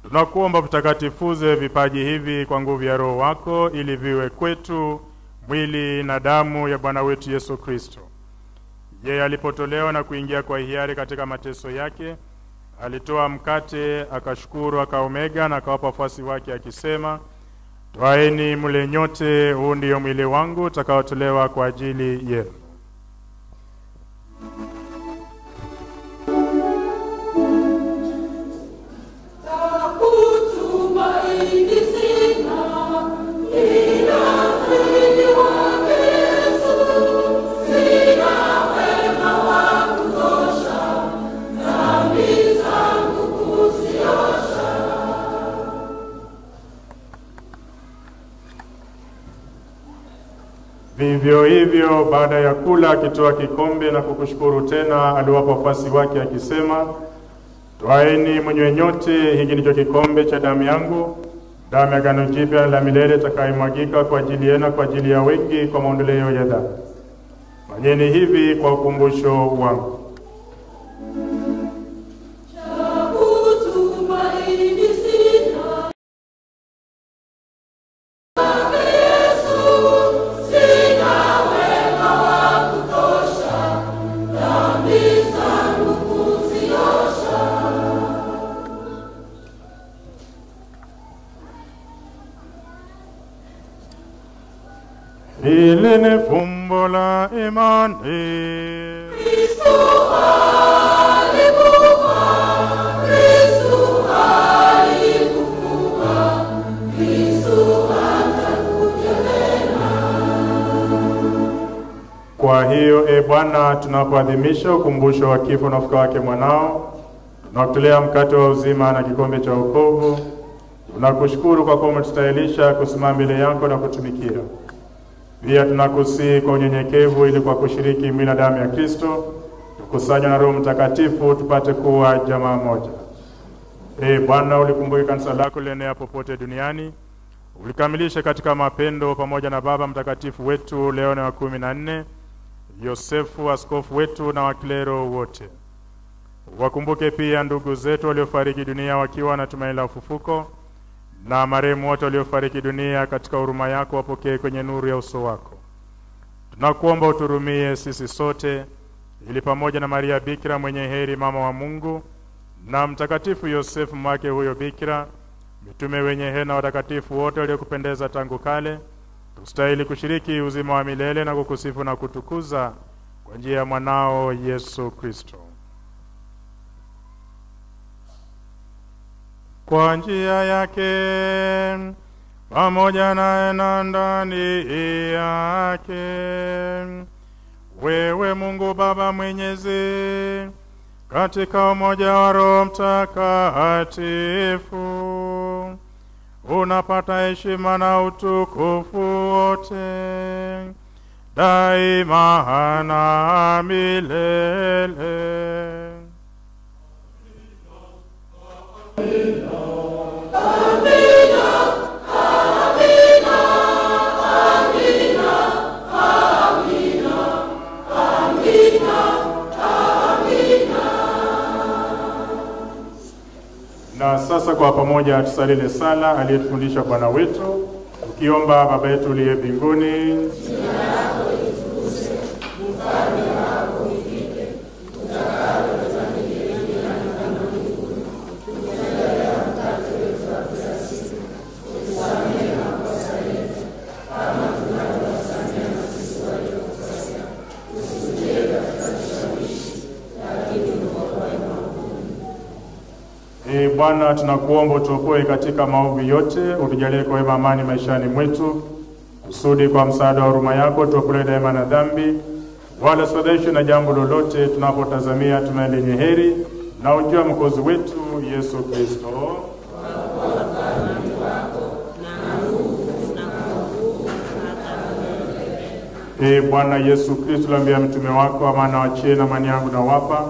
tunakuomba utakatifuze vipaji hivi kwa nguvu ya Roho wako, ili viwe kwetu mwili na damu ya Bwana wetu Yesu Kristo. Yeye alipotolewa na kuingia kwa hiari katika mateso yake, alitoa mkate, akashukuru, akaumega na akawapa wafuasi wake akisema, twaeni mle nyote, huu ndio mwili wangu utakaotolewa kwa ajili yenu. Vivyo hivyo baada ya kula, akitoa kikombe na kukushukuru tena, aliwapa wafuasi wake akisema, twaeni mnywe nyote, hiki ndicho kikombe cha damu yangu, damu ya agano jipya la milele itakayomwagika kwa ajili yenu, kwa ajili ya wengi, kwa maondoleo ya dhambi. Fanyeni hivi kwa ukumbusho wangu. Hili ni fumbo la imani. Kristo alikufa, Kristo alifufuka, Kristo atakuja tena. Kwa hiyo, e Bwana, tunapoadhimisha ukumbusho wa kifo na ufufuko wake mwanao, tunakutolea mkate wa uzima na kikombe cha wokovu. Tunakushukuru kwa kuwa umetustahilisha kusimama mbele yako na kutumikia. Pia tunakusihi kwa unyenyekevu, ili kwa kushiriki mwili na damu ya Kristo tukusanywe na Roho Mtakatifu tupate kuwa jamaa moja. E Bwana, ulikumbuke kanisa lako lienea popote duniani, ulikamilishe katika mapendo pamoja na Baba Mtakatifu wetu Leone wa 14, Yosefu askofu wetu na waklero wote. Wakumbuke pia ndugu zetu waliofariki dunia wakiwa na tumaini la ufufuko, na marehemu wote waliofariki dunia katika huruma yako wapokee kwenye nuru ya uso wako. Tunakuomba uturumie sisi sote, ili pamoja na Maria Bikira mwenye heri, mama wa Mungu, na Mtakatifu Yosefu mwake huyo Bikira, mitume wenye heri na watakatifu wote waliokupendeza tangu kale, tustahili kushiriki uzima wa milele na kukusifu na kutukuza kwa njia ya mwanao Yesu Kristo. Kwa njia yake, pamoja naye na ndani yake, wewe Mungu Baba Mwenyezi, katika umoja wa Roho Mtakatifu, unapata heshima na utukufu wote daima na milele. Amina, amina, amina, amina, amina, amina. Na sasa kwa pamoja tusalile sala aliyetufundisha Bwana wetu, ukiomba: Baba yetu uliye mbinguni, jina lako litukuzwe, ufalme wako ufike, utakalo lifanyike duniani kama mbinguni. Utupe mkate wetu wa kila siku, utusamehe makosa yetu kama tunavyowasamehe na sisi waliotukosea, usitutie katika kishawishi, lakini utuokoe maovuni. Ee Bwana, tunakuomba utuokoe katika maovu yote, utujalie kwa wema amani maishani mwetu, kusudi kwa msaada wa huruma yako tuokolewe daima na dhambi, wala tusifadhaishwe na jambo lolote, tunapotazamia tumaini lenye heri na ujio wa Mwokozi wetu Yesu Kristo. Ee Bwana Yesu Kristo, uliambia mtume wako, amani nawachie na amani yangu nawapa,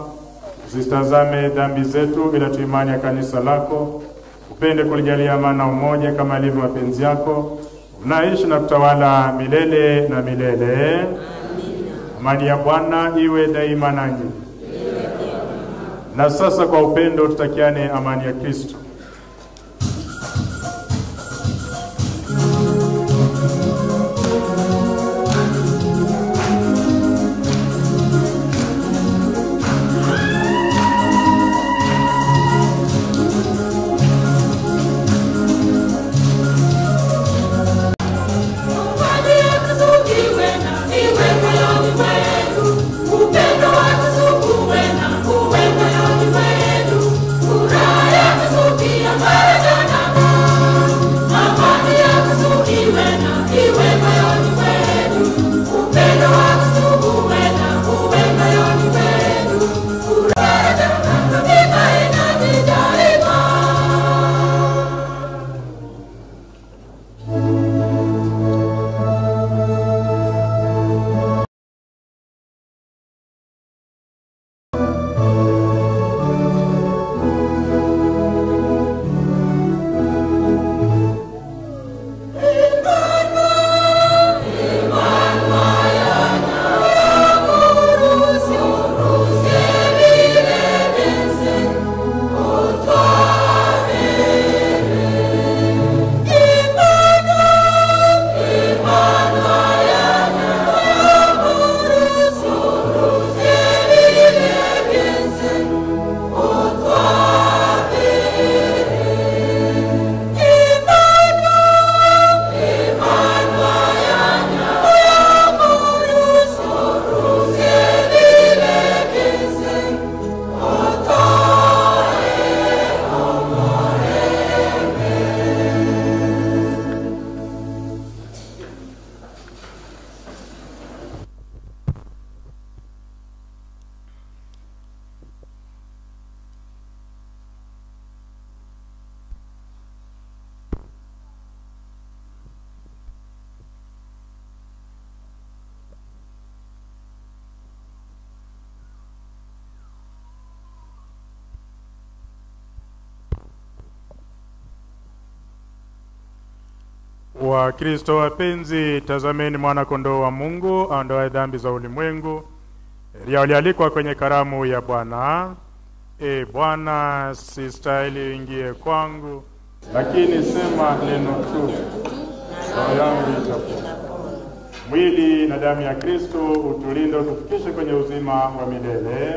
usitazame dhambi zetu, ila tu imani ya kanisa lako. Upende kulijalia amani na umoja kama ilivyo mapenzi yako, unaishi na kutawala milele na milele. Amina. Amani ya Bwana iwe daima nanyi. Na sasa kwa upendo tutakiane amani ya Kristo. Upendo wa Yesu uwe na uwe moyoni mwenu, furaha ya Yesu. Wa Kristo wapenzi, tazameni mwana kondoo wa Mungu aondoaye dhambi za ulimwengu. Heri walialikwa kwenye karamu ya Bwana. E Bwana, sistahili uingie kwangu, lakini sema neno tu, roho yangu itapona. Mwili na damu ya Kristo utulinde, utufikishe kwenye uzima wa milele.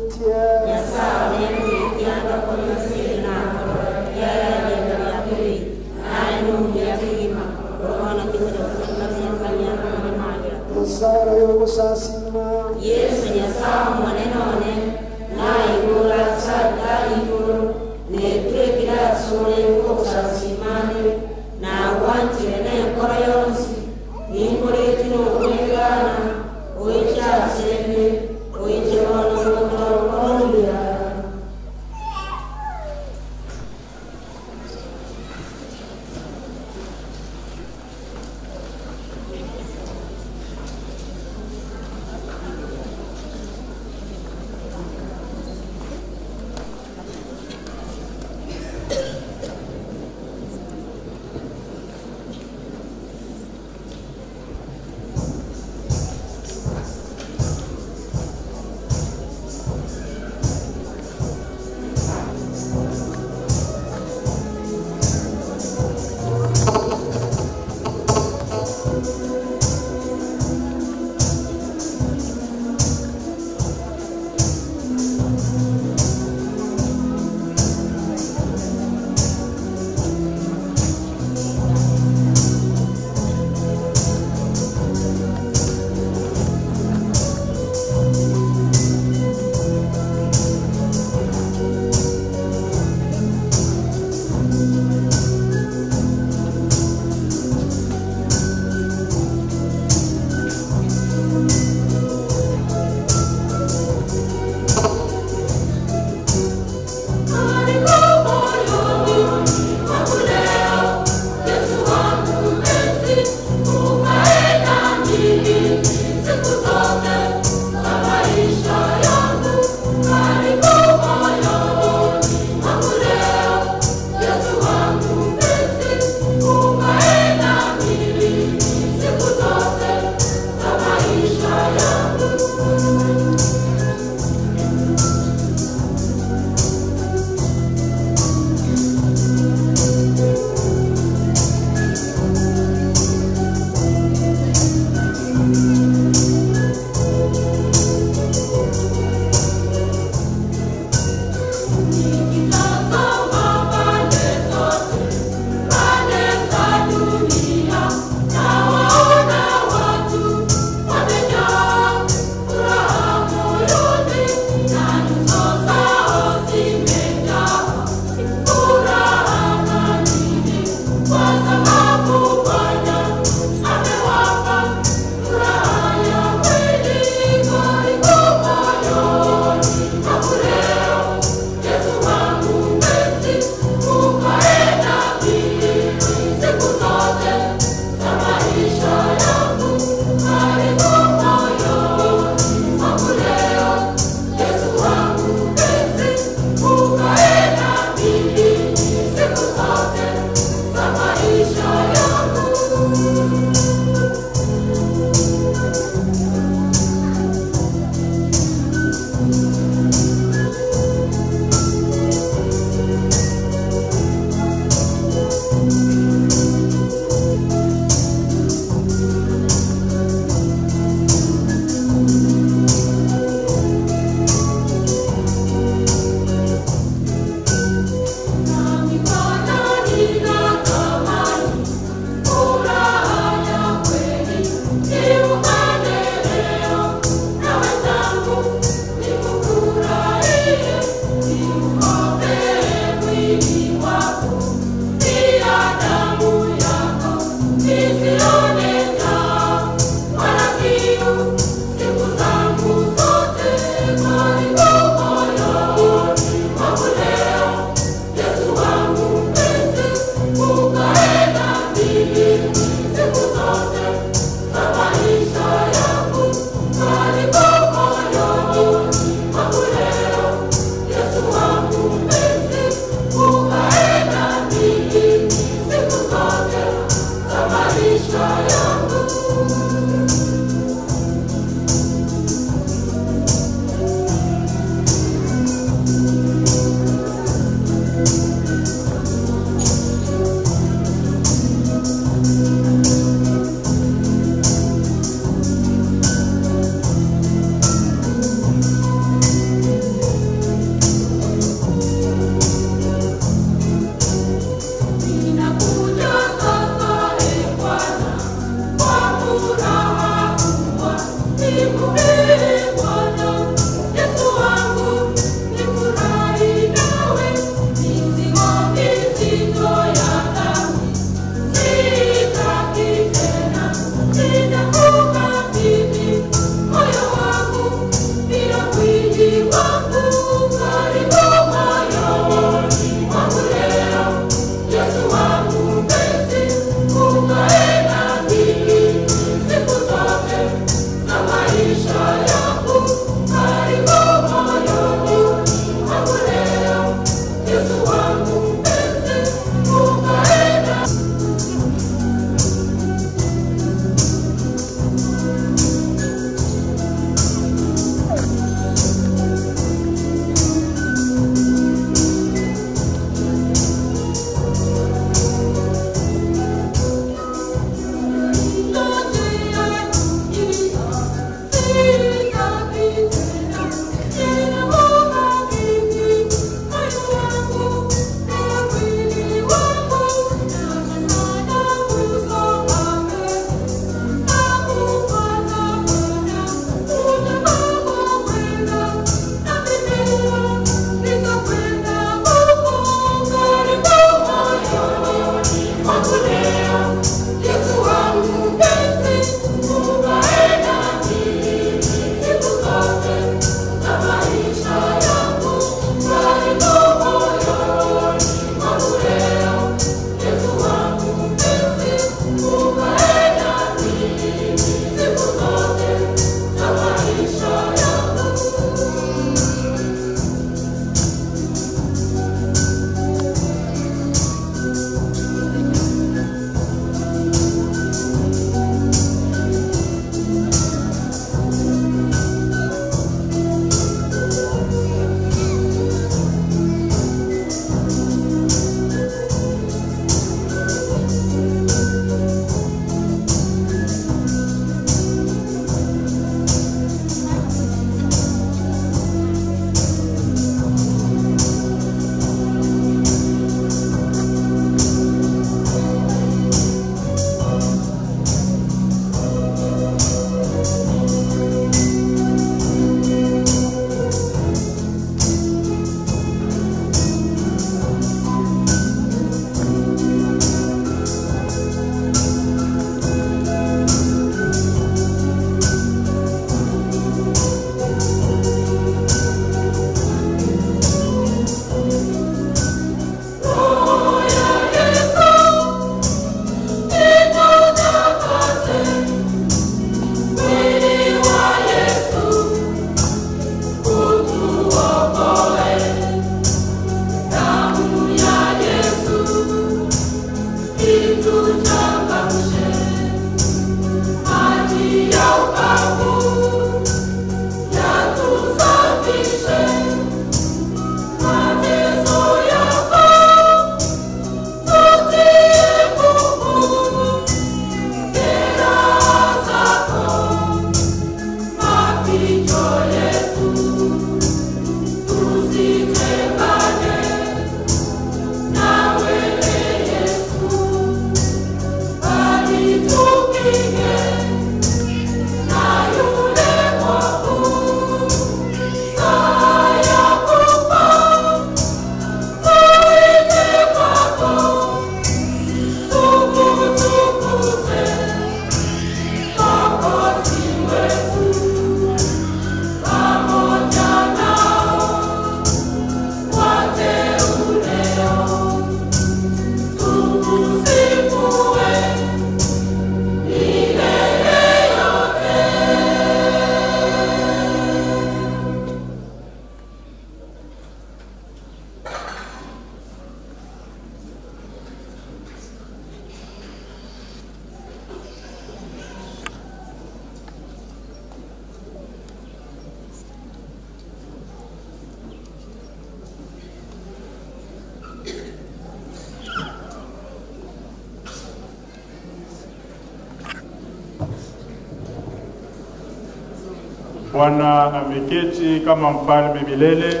Bwana ameketi kama mfalme milele.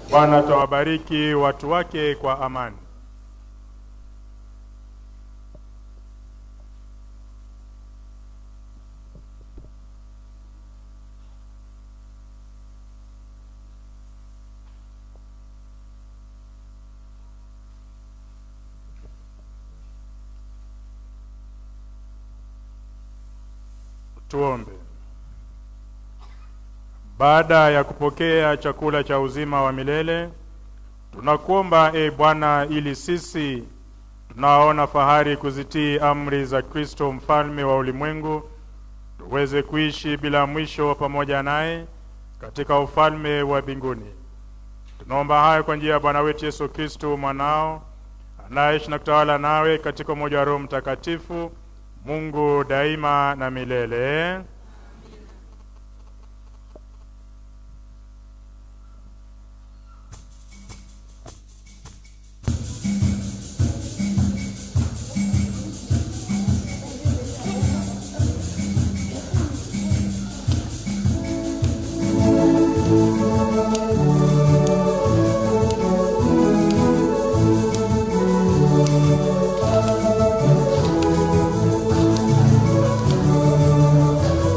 Bwana atawabariki watu wake kwa amani. Tuombe. Baada ya kupokea chakula cha uzima wa milele, tunakuomba e Bwana, ili sisi tunaona fahari kuzitii amri za Kristo mfalme wa ulimwengu, tuweze kuishi bila mwisho pamoja naye katika ufalme wa mbinguni. Tunaomba hayo kwa njia ya Bwana wetu Yesu Kristo mwanao, anayeishi na kutawala nawe katika umoja wa Roho Mtakatifu, Mungu daima na milele. Thank you.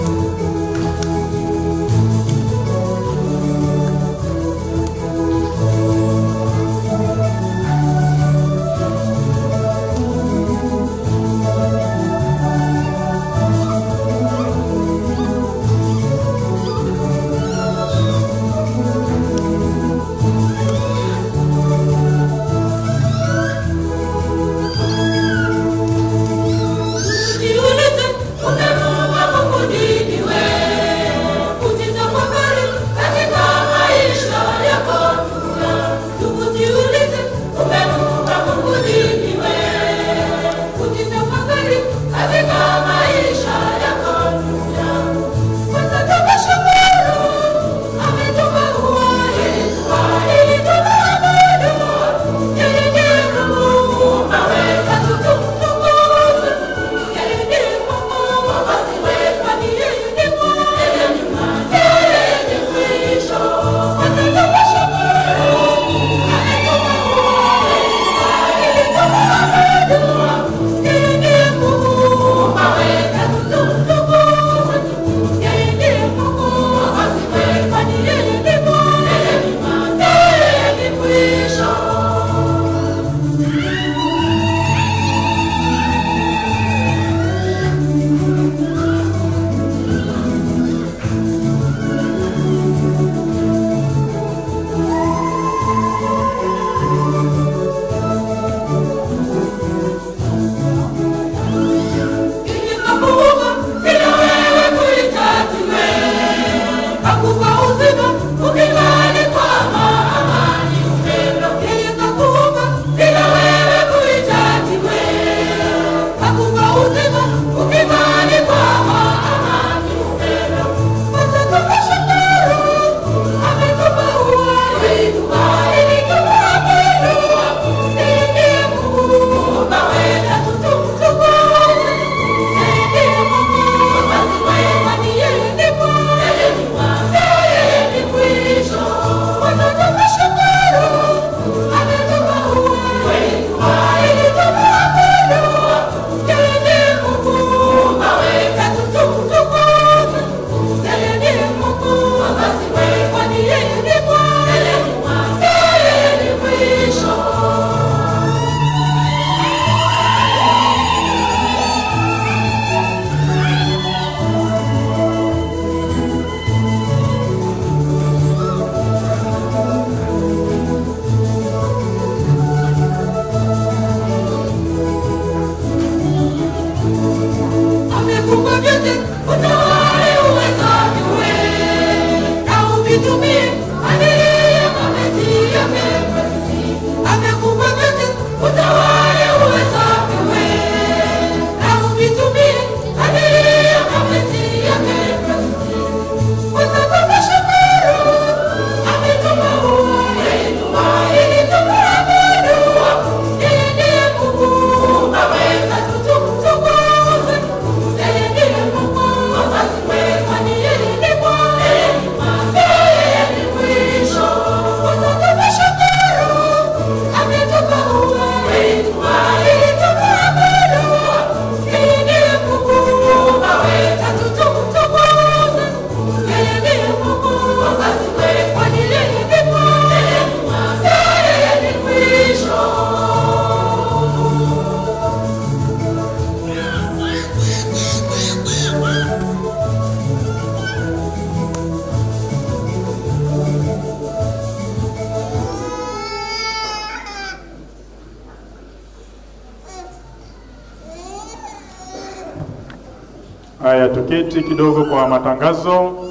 Haya, tuketi kidogo kwa matangazo.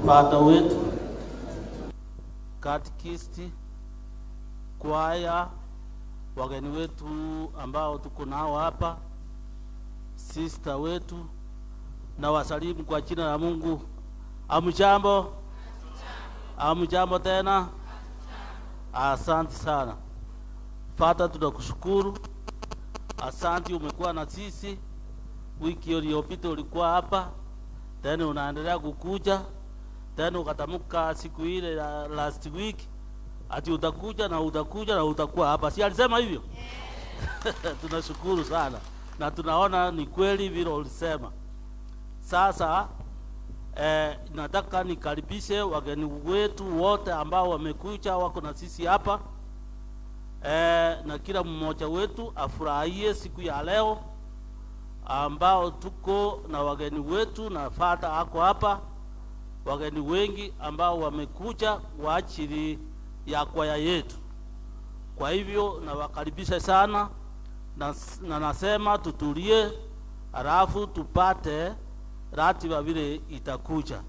Fata wetu, katekisti, kwaya, wageni wetu ambao tuko nao hapa, sister wetu, na wasalimu kwa jina la Mungu. Amjambo? Amjambo tena? Asante sana. Fata, tunakushukuru. Asante, umekuwa na sisi. Wiki iliyopita ulikuwa hapa, tena unaendelea kukuja. Tena ukatamuka siku ile last week ati utakuja na utakuja na utakuwa hapa. Si alisema hivyo? Tunashukuru sana na tunaona ni kweli vile ulisema. Sasa nataka nikaribishe wageni wetu wote ambao wamekuja wako na sisi hapa, na kila mmoja wetu afurahie siku ya leo ambao tuko na wageni wetu na Fata ako hapa. Wageni wengi ambao wamekuja kwa ajili ya kwaya yetu. Kwa hivyo nawakaribisha sana na nasema tutulie, halafu tupate ratiba vile itakuja.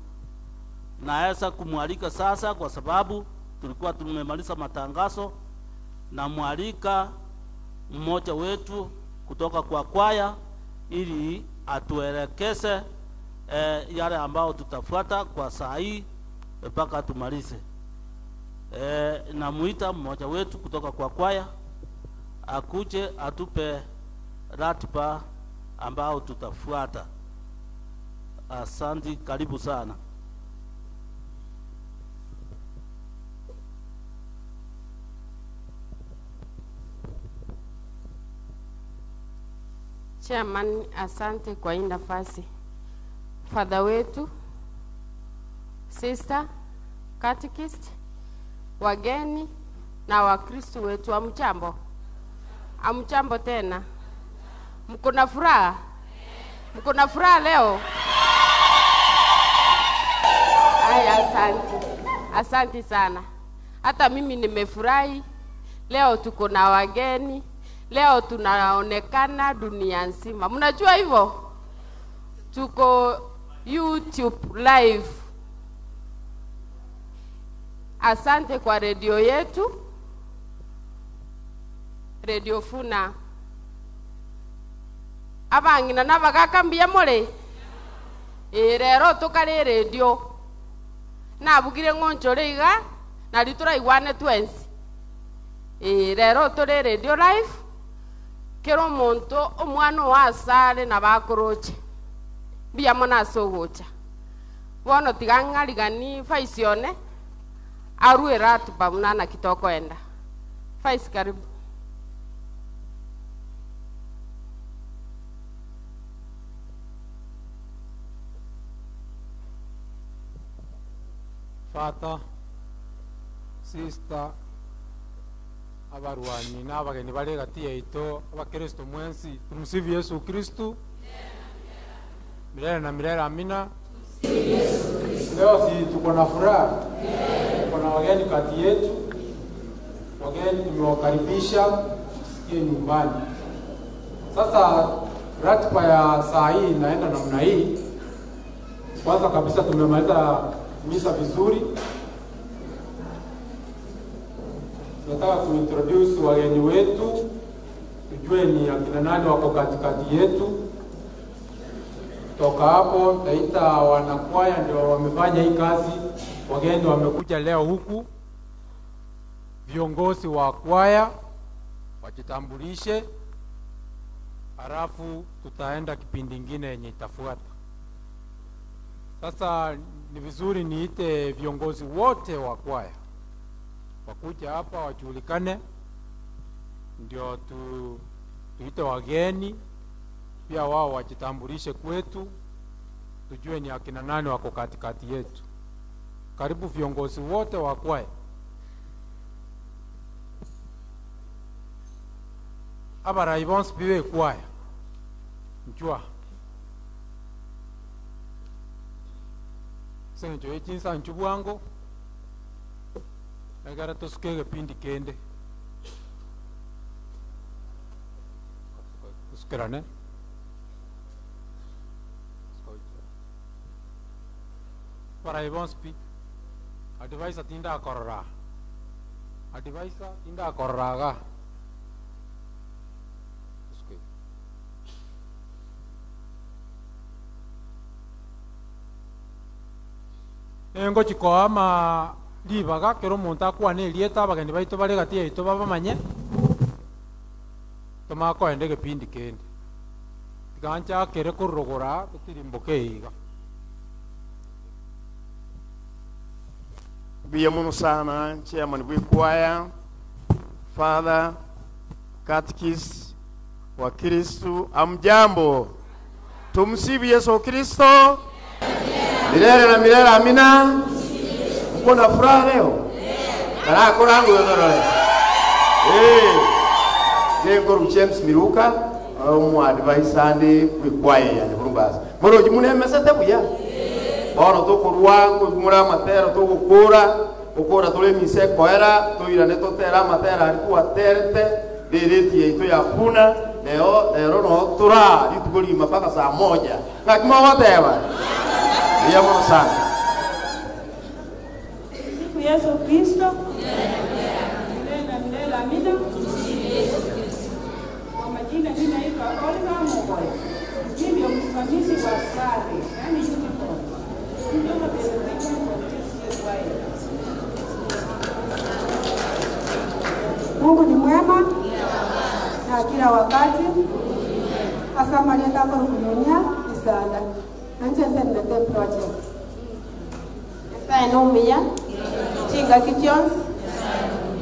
Naweza kumwalika sasa kwa sababu tulikuwa tumemaliza matangazo, na mwalika mmoja wetu kutoka kwa kwaya ili atuelekeze yale ambao tutafuata kwa saa hii mpaka tumalize. Namuita mmoja wetu kutoka kwa kwaya akuje atupe ratiba ambao tutafuata. Asante, karibu sana. Chairman, asante kwa hii nafasi. Father wetu, sister, catechist, wageni na Wakristo wetu, amjambo? Amjambo tena. Mko na furaha? Mko na furaha leo? Aya, asante. Asante sana. Hata mimi nimefurahi. Leo tuko na wageni. Leo tunaonekana dunia nzima. Mnajua hivyo? Tuko YouTube live. Asante kwa redio yetu, Radio Funa. Abangina nabagakambia more. Rero tukare radio. Nabugire ngonchore iga na rituraigwane twensi. Rero tore radio live. Kero monto omwana wa sare na bakoroche. Bia mona sogocha. Bono tigangarigani faisione arue ratiba munana kitoko enda. Faisi, karibu. Fata, sister, abarwani n'abageni bari hagati yaito, abakristo mwensi, tumusifu Yesu Kristu milele na milele, amina. Leo si tuko na furaha, tuko na wageni kati yetu. Wageni tumewakaribisha, tusikie nyumbani. Sasa ratiba ya saa hii inaenda namna hii. Kwanza kabisa tumemaliza misa vizuri. Tunataka kuintroduce wageni wetu, tujue ni akina nani wako katikati yetu. Toka hapo taita wanakwaya ndio wamefanya hii kazi. Wageni wamekuja leo huku, viongozi wa kwaya wajitambulishe, halafu tutaenda kipindi kingine yenye itafuata. Sasa ni vizuri niite viongozi wote wa kwaya Wakuja hapa wajulikane, ndio tuite wageni pia wao wajitambulishe kwetu, tujue ni akina nani wako katikati yetu. Karibu viongozi wote wa kwaya. Abarai bonsi biwe kwaya. Njua. Senjo echinsa nchubwango. Egara tosukege pindi kende. Tusukerane. Abarai bonsi pi. Advisor tinda akorora. Advisor tinda akorora. Engo chikoama libaga kero omonto akwane erieta abageni baito bare gati yaito babamanye tomakoenda egepindi kende tiganchakere korogora totirimboke iga. Biya muno sana chairman bw'ikwaya, father, catechist wa Kristu, amjambo. Tumsifu Yesu Kristo milele na milele, amina. Mko na furaha leo? Kara korangu yonorole. Jengo James Miruka omu advice andi kwikwaya ya Burumbasa. Moro jimune mesete buya. Bono tukurwa kumura matero tugukura ukura tuli mise koera tuirane tutera matera alikuwa terete diriti yetu ya funa leo lero no tura litugulima mpaka saa 1 na kima wote ya muno sana. Sifu Yesu Kristo. Milele na milele, amina. Kwa majina mimi naitwa Oliver Mugoy. Mimi ndio msimamizi wa sare, yani uniform. Ndio mabadiliko kwa Mungu ni mwema na kila wakati. Hasa malienda kwa kunonya isala. Nanjenze ndete project. Esa enomia chinga kichons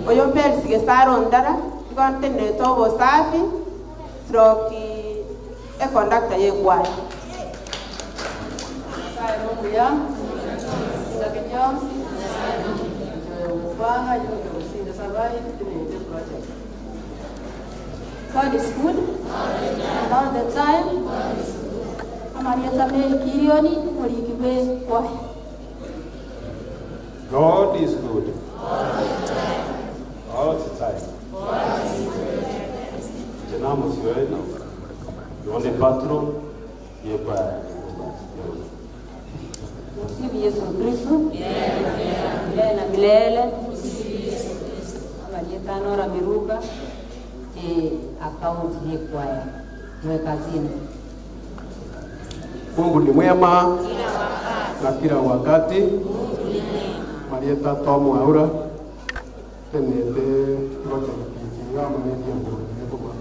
oyo mbel sigesaro ndara igonte neto bosafi stroke e conductor ye kwaya. Esa enomia chinga kichons oyo yo sabai ndete project. God is good all the time. Amarieta Mary Kirioni Murikibe kwaya. God is good all the time. Jina Musiwena, yone patron yepa. Msifu Yesu Kristo. Milele na milele. Amarieta Nora Miruka account yekwaya mwekazini. Mungu ni mwema na kila wakati. Marieta Tomu Aura tenete project ya mwenye ngo kwa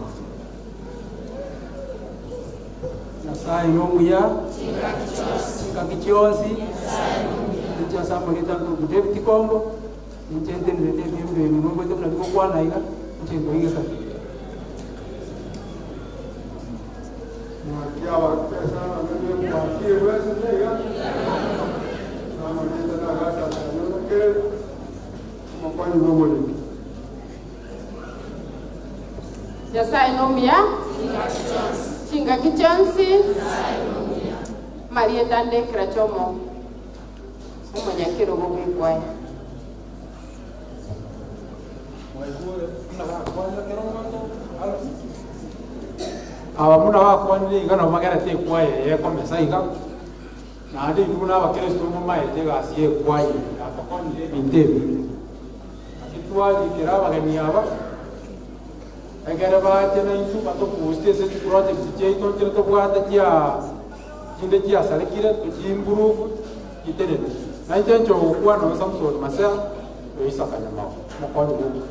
Nyasaye nomuya chika kichonsi ncha Marieta ngo David Kombo nchente ndete bimbe mungu wetu tunalikuwa na ila nchengo iga Nyasaye nomia chinga kichonsi Marieta ndekra chomo umunyakiro bw'ikwaya. Aba muna bakwanire iga nabo magerete ekwaya yekomesa iga naende intwe buna abakristo mumaete egasi ya ekwaya abakonire ebinto ebinge ake twarikera abageni aba egere bache na intwe batobuste ase chiproject chiaito nchire tobwate chia chinde chiasarekire tochiimprove chiterete na inche nche ogokwana noe Samson Masea oisakanya mao mokonyi bubu.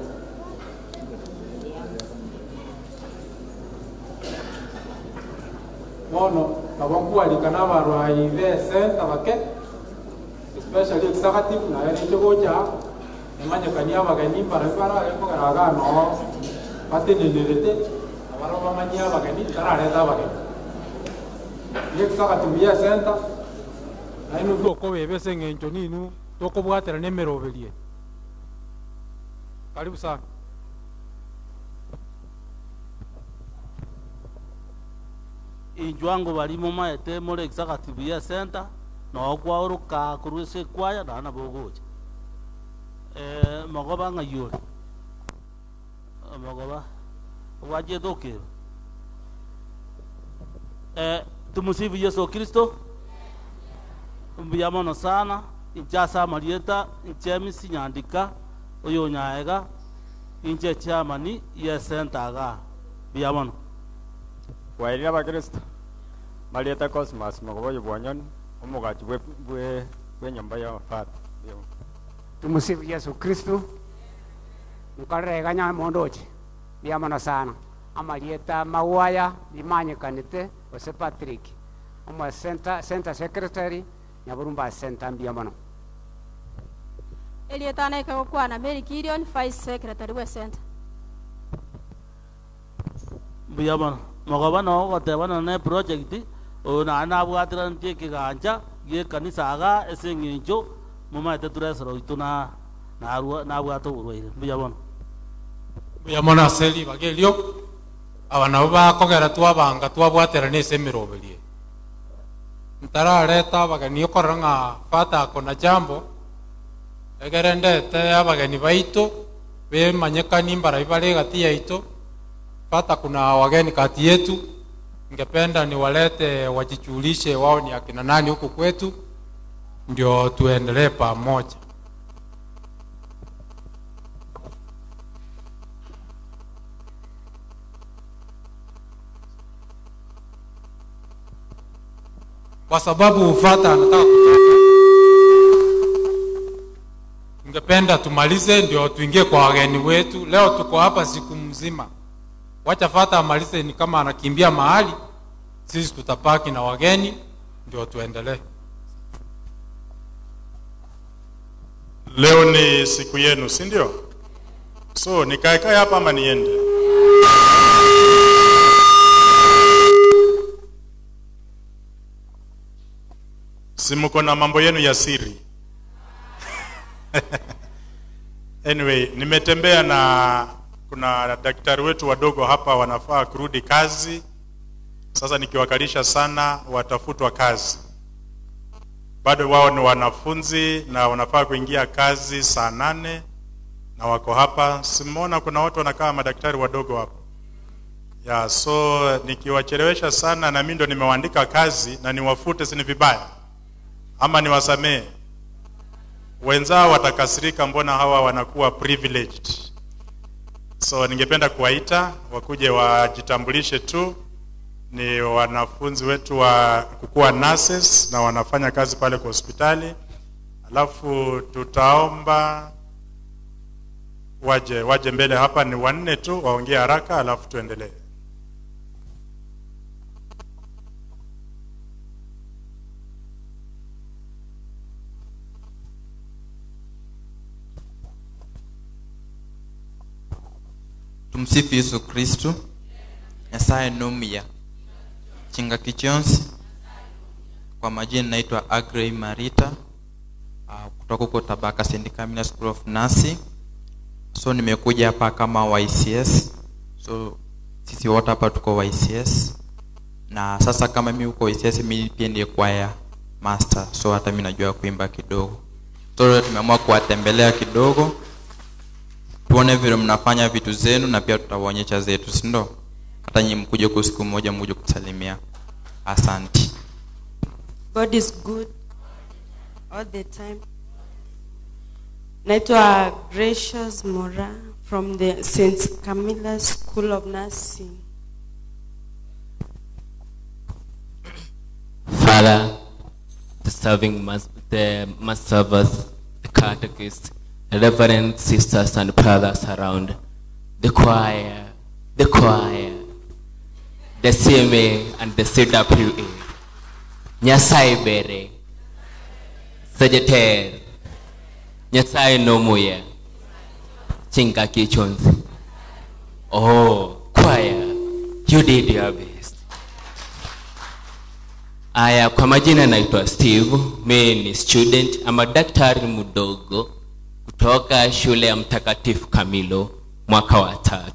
Bono nabo nkuarika n'abarwayi be center bake especially executive nayo nicho gocha Emanyekania abageni mbarabi barare no batenenerete abaro bamanyia abageni tarareta abageni. Yekisaka tubuya center nainu tokobebese ng'encho ninu tokobwatera n'emeroberie. Karibu sana. Injwango barimo maete more executive ya center no kwaoruka kurwese kwaya na bogoja magoba ngayori magoba waje doke tumusifu Yesu Kristo. Mbiyamano sana injasa Marieta James Nyandika oyo nyaega inje chairman ya center ga biyamano. Wairira bakristo Marieta Cosmas magoba bwanyon omugachi bwe nyumba ya fat. Tumusifu Yesu Kristo. Nkarega nya mondochi biyamano sana Amarieta Mawaya limanyikanite ose Patrick omo center secretary Nyaburumba center mbiyamano. Elieta naika gokwana Mary Gideon vice secretary we center mbiyamano. Magoba no gotebana ne project ona nabwatira ntie kiganja gie kanisa ga ase ng'encho mumaete turesero itu na nabwata oborwaire mbiyamano. Mbiyamano ase ribaga aba nabo bakogera twabanga twabwatera nese emiroberie ntarareta abageni okorora ng'a fata akona jambo egere ndete abageni baito bemanyekani mbarabi bare gati yaito. Fata kuna wageni kati yetu, ningependa niwalete wajijulishe wao ni akina nani huku kwetu, ndio tuendelee pamoja. Kwa sababu Fata anataka kutoka, ningependa tumalize ndio tuingie kwa wageni wetu. Leo tuko hapa siku mzima. Wacha Fata amalize, ni kama anakimbia mahali, sisi tutapaki na wageni ndio tuendelee. Leo ni siku yenu, si ndio? So nikae hapa ama niende? Si mko na mambo yenu ya siri. Anyway, nimetembea na kuna daktari wetu wadogo hapa wanafaa kurudi kazi. Sasa nikiwakalisha sana watafutwa kazi. Bado wao ni wanafunzi na wanafaa kuingia kazi saa 8 na wako hapa. Simona kuna watu wanakaa madaktari wadogo hapa. Ya, so nikiwachelewesha sana na mimi ndo nimewaandika kazi na niwafute, si ni vibaya? Ama niwasamee? Wenzao watakasirika, mbona hawa wanakuwa privileged. So ningependa kuwaita wakuje wajitambulishe tu. Ni wanafunzi wetu wa kukua nurses na wanafanya kazi pale kwa hospitali. Alafu tutaomba waje mbele hapa, ni wanne tu waongee haraka alafu tuendelee. Tumsifu Yesu Kristo. Nyasaye nomia Chinga Kichonsi. Kwa majina naitwa Agrey Marita, kutoka huko Tabaka St. Camilla School of Nursing. So nimekuja hapa kama YCS. So sisi wote hapa tuko YCS. Na sasa kama mimi huko YCS, mimi pia ndiye choir master. So hata mimi najua kuimba kidogo. So tumeamua kuwatembelea kidogo, tuone vile mnafanya vitu zenu na pia tutawaonyesha zetu, si ndio? Hata nyinyi mkuje kwa siku moja mkuje kusalimia. Asante. God is good all the time. Naitwa Gracious Mora from the St. Camilla School of Nursing. Father, the serving mass, the mass servers, the catechist, the reverend sisters and brothers around, the choir, the CMA and the CWA. Nyasaye bere, Sajeter, Nyasaye nomuya. Chingaki chonzi. Oh, choir, you did your best. Aya, kwa majina naitwa Steve, mimi ni student ama daktari mdogo kutoka shule ya Mtakatifu Kamilo mwaka wa 3.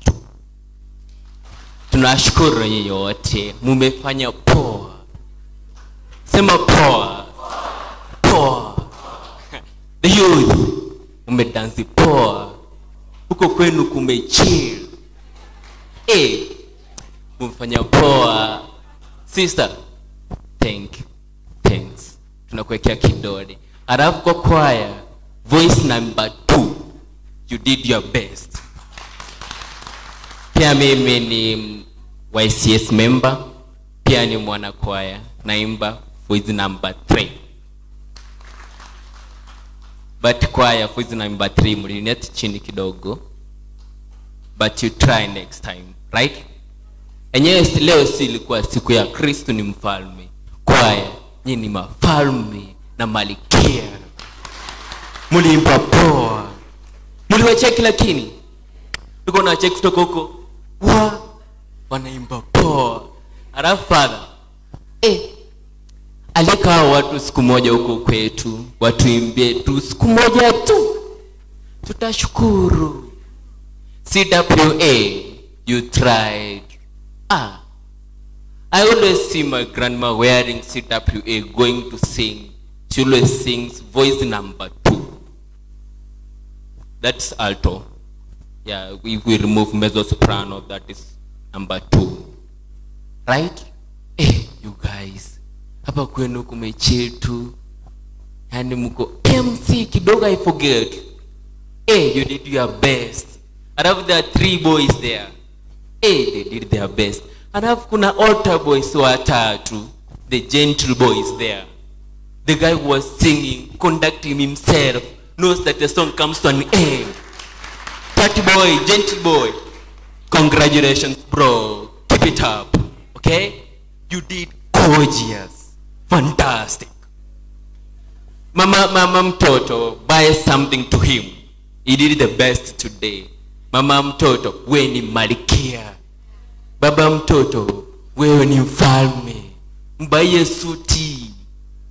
Tunashukuru nyinyi wote, mumefanya poa. Sema poa. Poa. The youth, mumedansi poa. Huko kwenu kumechill. Mumefanya poa. Sister, thank you. Thanks. Tunakuwekea kidole. Alafu kwa choir, voice number 2. You did your best. Pia mimi ni YCS member, pia ni mwana choir, naimba voice number 3. But choir voice number 3 mlinet chini kidogo. But you try next time, right? Enyewe leo si ilikuwa siku ya Kristo ni mfalme. Choir, nyinyi ni mafalme na malikia. Muliimba poa. Muliwacheki lakini tuko na check kutoka huko. Wa wanaimba poa. Alafu father, alika watu siku moja huko kwetu, watuimbie tu siku moja tu. Tutashukuru. CWA, you tried. I always see my grandma wearing CWA going to sing. She always sings voice number 2. That's alto. Yeah, if we remove mezzo soprano, that is number 2. Right? You guys. Hapa kwenu kumechill tu. Yani mko MC kidogo, I forget. You did your best. Alafu there are 3 boys there. They did their best. Alafu kuna altar boys watatu, the gentle boys there. The guy who was singing, conducting himself, knows that the song comes to an end. That boy, gentle boy, congratulations, bro. Keep it up, okay? You did gorgeous, fantastic. Mama mtoto, buy something to him. He did the best today. Mama mtoto, wewe ni malkia. Baba mtoto, wewe ni mfalme. Mbaye suti.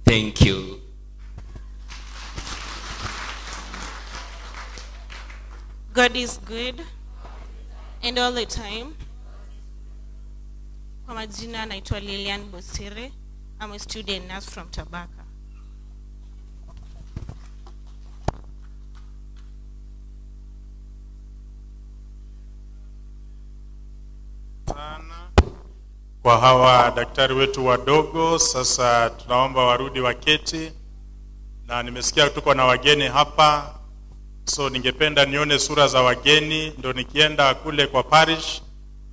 Thank you. God is good and all the time. Kwa majina naitwa Lilian Bosire. I'm a student nurse from Tabaka. Sana kwa hawa daktari wetu wadogo, sasa tunaomba warudi waketi, na nimesikia tuko na wageni hapa, so ningependa nione sura za wageni, ndo nikienda kule kwa parish,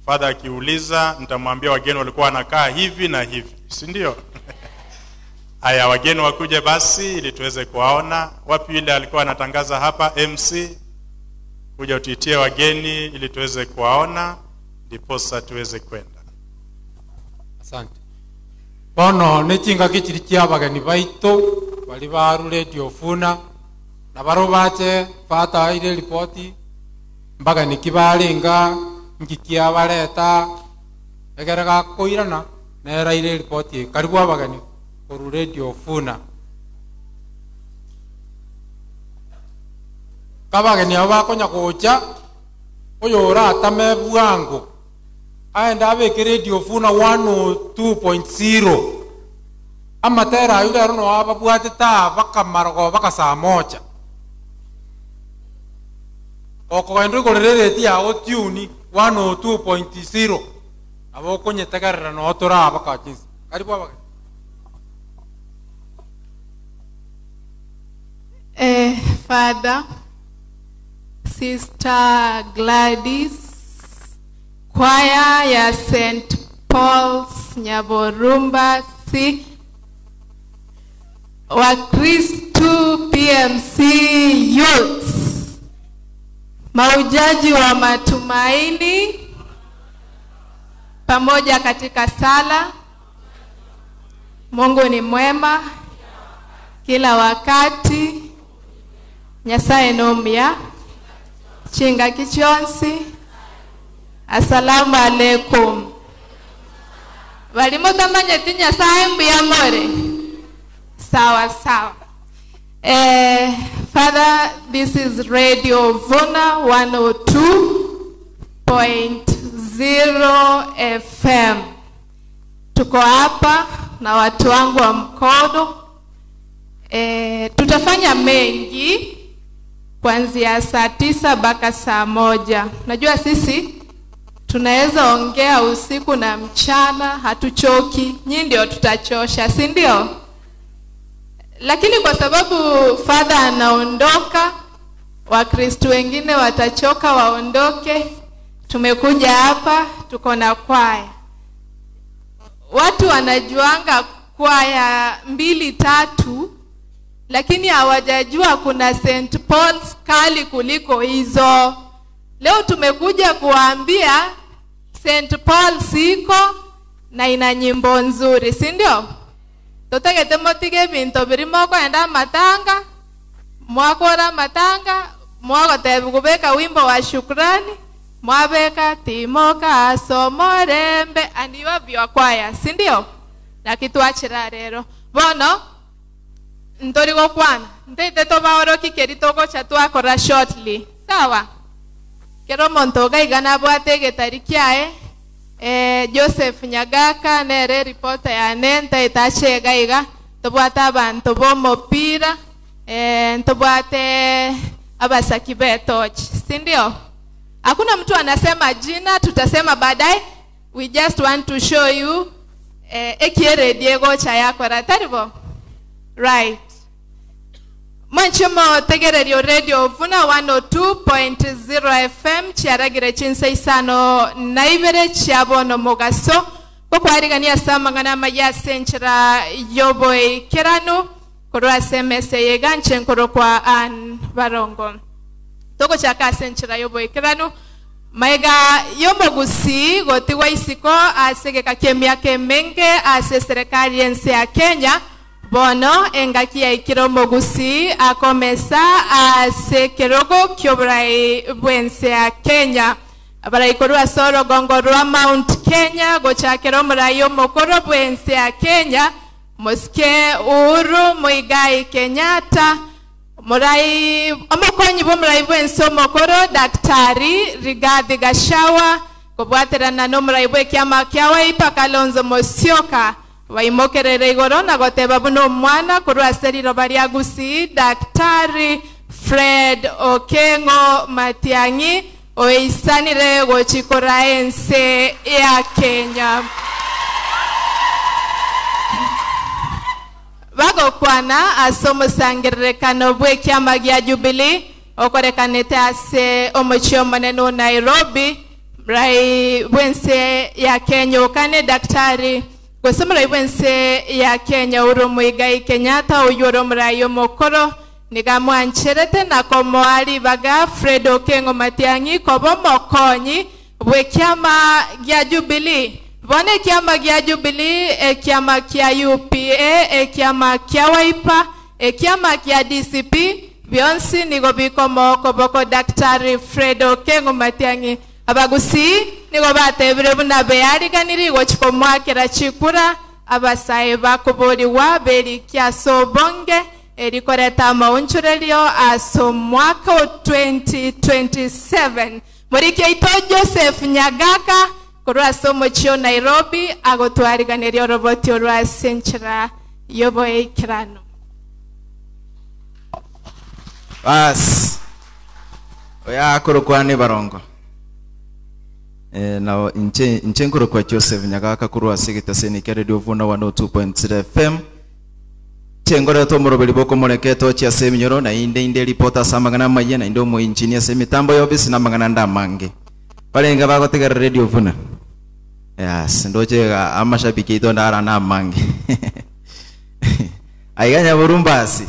father akiuliza nitamwambia wageni walikuwa wanakaa hivi na hivi, si ndio? Haya, wageni wakuje basi ili tuweze kuwaona. Wapi yule alikuwa anatangaza hapa, MC, kuja utuitie wageni ili tuweze kuwaona, ndiposa tuweze kwenda. Asante. Bono nechinga kichiri chia abageni baito bali baru Radio Funa na baro bache fata ile ripoti mbageni kibalenga ngikia baleta egerega koirana nera ile ripoti. Karibu abageni koru Radio Funa. Kabageni abo bakonya gocha oyo oratame bwango aenda abeke Radio Funa 102.0 amatera ayo rero no ababwate ta bakamarogo bakasamocha okogenda igorere yago tune 102.0 abo konyetegerera no tora bakachinsi. Karibu abageni. Father, Sister Gladys, choir ya St. Paul's Nyaborumba C, Wakristu PMC Youths, maujaji wa matumaini, pamoja katika sala. Mungu ni mwema kila wakati. Nyasaye nomia Chingaki chionsi. Assalamu alaikum. Walimo tamanyeti Nyasaye mbuya more. Sawa sawa. Father, this is Radio Vuna 102.0 FM. Tuko hapa na watu wangu wa mkono. Tutafanya mengi kuanzia saa 9 mpaka saa 1. Najua sisi tunaweza ongea usiku na mchana, hatuchoki. Nyinyi ndio tutachosha, si ndio? Lakini kwa sababu Father anaondoka, Wakristo wengine watachoka waondoke. Tumekuja hapa, tuko na kwaya. Watu wanajuanga kwaya 2 3, lakini hawajajua kuna St. Paul's kali kuliko hizo. Leo tumekuja kuwaambia St. Paul's iko na ina nyimbo nzuri, si ndio? Totagete motige binto birimo kwenda matanga, mwakora matanga, mwagotebu kubeka wimbo wa shukrani, mwabeka timoka somorembe, and you have your choir, si ndio? Na kituachira rero. Bono ntori gokwana, nteite tobaoroki keri togocha twakora shortly. Sawa? Kero monto gaigana bwate getari kiae. Joseph Nyagaka nere reporter ya nenta itache gaiga tobwate abantu bomopira, tobwate abasaki betoch, si ndio? Hakuna mtu anasema jina, tutasema baadaye. We just want to show you ekiere Diego cha yako rataribo. Right. Mwanchomo tegererio Radio Vuna 102.0 FM chiaragire chinsa isano na ibere chiabono mogaso kokwarigania samangana maya senchera yoboy kerano korwa SMS yeganche nkoro kwa an barongo toko chaka senchera yoboy kerano maega yomogusi gotigwa isiko asege kakemia kemenge ase serikali yense ya Kenya. Bono engaki ya ikiromo gusi akomesa asekerogo kyoburai bwense ya Kenya. Abaraikorwa soro gongorwa Mount Kenya gochakero murayo mokoro bwense ya Kenya. Moske Uhuru Muigai Kenyatta murai omokonyi bo murai bwense mokoro Daktari Rigathi Gachagua kobwaterana no murai bwe kyama kya Wiper Kalonzo Musyoka. Waimokerere igoro na goteba buno mwana kurwa seriro baria gusi Daktari Fred Okengo Matiang'i oisanire gochikora ense ya Kenya. Bagokwana asomosangerekano bwe kyama gya Jubilee okorekanete ase omochio maneno Nairobi rai bwense ya Kenya okane Daktari Gosomora ibwense ya Kenya Uhuru Muigai Kenyatta uyoro murayo mokoro nigamwancherete na komoali baga Fred Okengo Matiang'i kobo mokonyi bwe kyama gya Jubilee. Bone kyama gya Jubilee, ekyama kya UPA, ekyama kya Wiper, ekyama kya DCP bionsi nigo bikomo koboko Daktari Fred Okengo Matiang'i. Abagusi nigo batebire buna beariganiri gochikomwakera chikura abasae bakoboriwa berikia sobonge erikoreta maunchurelio aso mwaka 2027. Murike ito Joseph Nyagaka korwa somo chio Nairobi agotwariganirio roboti orwa senchera yoboe kirano. Bas oya korokwane barongo. Na nchenkoro kwa Joseph Nyagaka kurwa sigita seni Radio Vuna 102.0 FM. Chengoro to morobeli boko moreketo chia seminyoro na inde reporter samangana maye na inde mo engineer semitambo yobisi na mangana ndamange. Balenga bagotegera Radio Vuna. Yes, ndoche amashabiki ito ndara na mange. Aiganya burumbasi.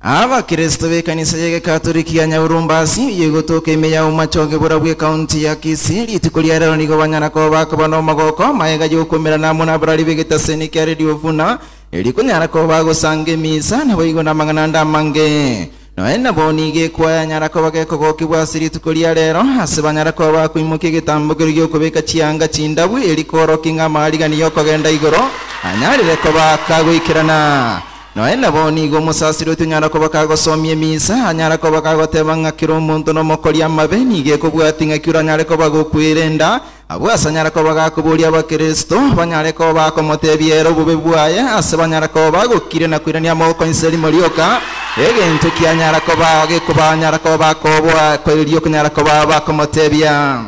Abakristo b'ekanisa y'Ekatoliki ya Nyaburumbasi yegotoka emeya omachonge burabwe county ya Kisii rituko lya rero nigo banyana ko bakoba n'omogoko maega y'okomerana amo n'abarari b'egetaseni kia Radio Vuna erikunyara ko bagosanga emisa nabo igo n'amang'ana ande amange. Noena boni gekwaya nyarako bagekogokibwa sirituko ria rero ase banyarako bakuimukia egetambo keria giokobeka chianga chindabu erikoroki ng'a amarigani yokogenda igoro anyarire koba kagoikerana. Noena boni igo omosasiri oito nyarako bakagosomia emisa anyarako bakagoteba ng'a kera omonto nomokoria amabe nigo ekobwati ng'a kero anyare koba gokwerenda abwo ase anyare koba gakoboria abakristo banyare koba bakomotebia ere obobe bwaye ase banyare koba bagokire na koirania amaboko inse rimo rioka egento kianyara koba gekobanyara koba bakoboa koirio konyara koba bakomotebia.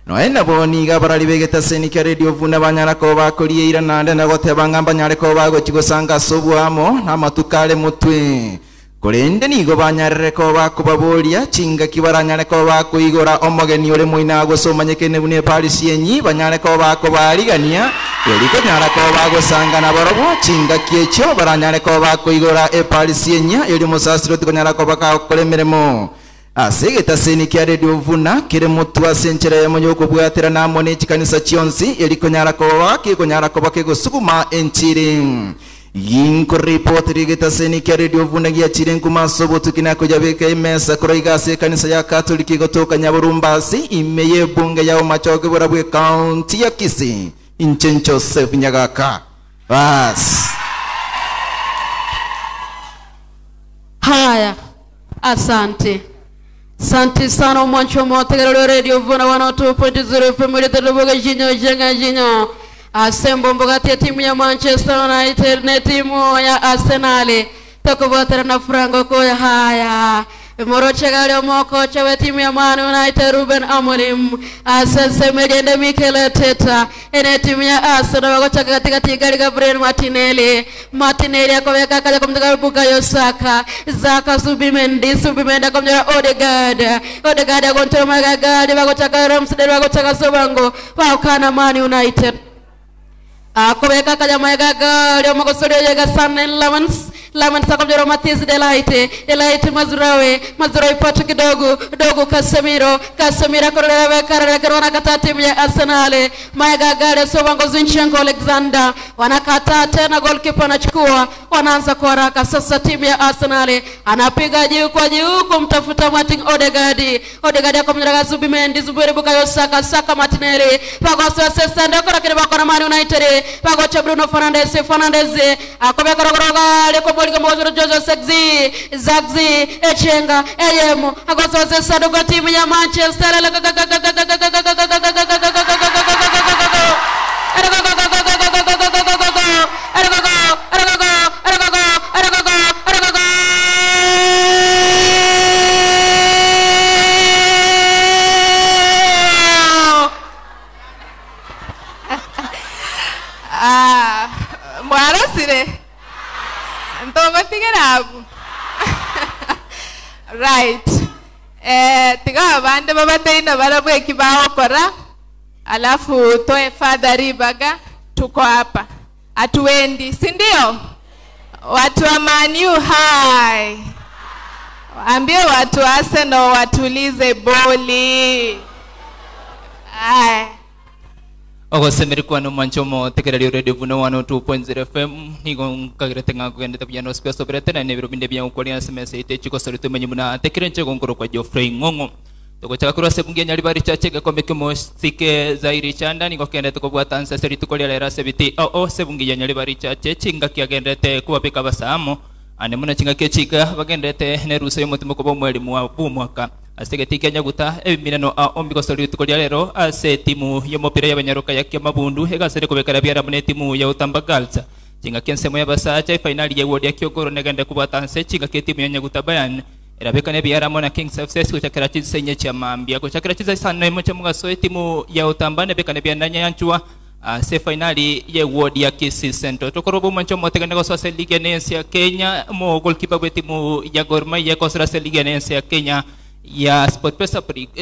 Noena boni iga barari begetaseni kia Radio Vuna banyara koba bakorieira nande na goteba ng'a banyare koba bagochigosanga ase obwamo na amatuko are motwe. Korende nigo banyarire koba bakobaboria chingaki baranyare koba bakoigora omogeni ore moina gose omanyekene buna eparisi enyi banyare koba bakobarigania eri konyara koba bagosanga nabarobwo chingaki echio baranyare koba bakoigora eparisi enya eri omosasiro tikonyara koba bagokora emeremo. Ase egetaseni kia Radio Vuna kere motwe ase enchera eyemo yokobwatera namo na echikanisa chionsi eri konyara koba kekonyara koba kegosuguma enchiri. Yinkoripoti egetaseni kia Radio Vuna giachire nkumaso obotuki nakojabeka emesa korwa ase ekanisa ya Katoliki gotoka Nyaborumbasi ime y'ebunge ya Omachoge borabwe county ya Kisii. Inche Joseph Nyagaka. Bas. Haya, asante. Asante sana mwancho mwategerero Radio Vuna 102.0 FM liteluboga jinyo jenga jinyo. Asembo mbogati ya timu ya Manchester United na timu ya Arsenal. Tokubatera na Franco koya haya. Moroche gale omokocha we timu ya Man United Ruben Amorim. Asese Mejende Mikel Arteta. Ene timu ya Arsenal wagocha katika tigari Gabriel Martinelli. Martinelli akoweka kaja kumtaka Bukayo Saka. Zaka Zubimendi, Zubimendi akomjora Odegaard. Odegaard agontoa Magagadi wagocha Ramsdale wagocha Sobango. Waokana Man United. Akoweka kaja Magagadi omokosorio yega Sanen Lamans. Lamans akamjora Mathias Delight. Delight Mazraoui. Mazraoui Patrick Dogu. Dogu Casemiro. Casemiro akorera karara wanakataa timu ya Arsenal. Magagadi Sobango Zinchenko Alexander. Wanakataa tena, goalkeeper anachukua. Wanaanza kwa haraka sasa timu ya Arsenal. Anapiga juu kwa juu kumtafuta Martin Odegaard. Odegaard akamjora Zubimendi, Zuberi Bukayo Saka, Saka Martinelli. Pagosa sasa ndoko lakini wako na Man United. Pagocha Bruno Fernandes, Fernandes akobeka rogoroga leko boli Jose Zagzi, Zagzi Echenga Eyemo agosa sasa ndoko timu ya Manchester. Ah, mwarosire ntongotigera abu. Right. Tiga abande babateina barabwe kibao kora alafu toe Father Ribaga, tuko hapa atuendi, si ndio? Watu wa Man U hai, ambie watu wa Arsenal watulize boli. Ai Ogosemeri kwa no manchomo tekereri Radio Vuna 102.0 FM nigo nkagirete ngakugende kujana space operate na nebiro binde bya ukolia SMS ite chiko salutu manyumuna tekerenche gongoro kwa Geoffrey Ngongo tokochaka kurwa sebungia nyalibari chache gakombe kimo sike zairi chanda nigo kende tukobwata ancestry tukolia lera sebiti o sebungia nyalibari chache chinga kiagendete kuwapeka basamo ane muna chinga kichika bagendete nerusa yomutima kuba mwelimu wa bumwaka asege Kenya guta ebiminano a ombiko soli tukolia lero ase timu yomopira y'abanyaruka ya Kiamabundu egasere kubekara byara mune timu ya Utamba Girls chinga kiensemo y'abasacha finali ya ward ya Kyogoro negende kubata nse chinga ke timu ya Nyaguta Bayan erabekane byara mona Kings FC kuchakira chisenye cha mambia kuchakira chiza sana imo cha mugaso timu ya Utamba nebekane byandanya yanchua se finali ye ward ya Kisii Central tokorobo mancho motegende ko se ligue nensi ya Kenya mo goalkeeper we timu ya Gor Mahia ko se ligue nensi ya Kenya ya SportPesa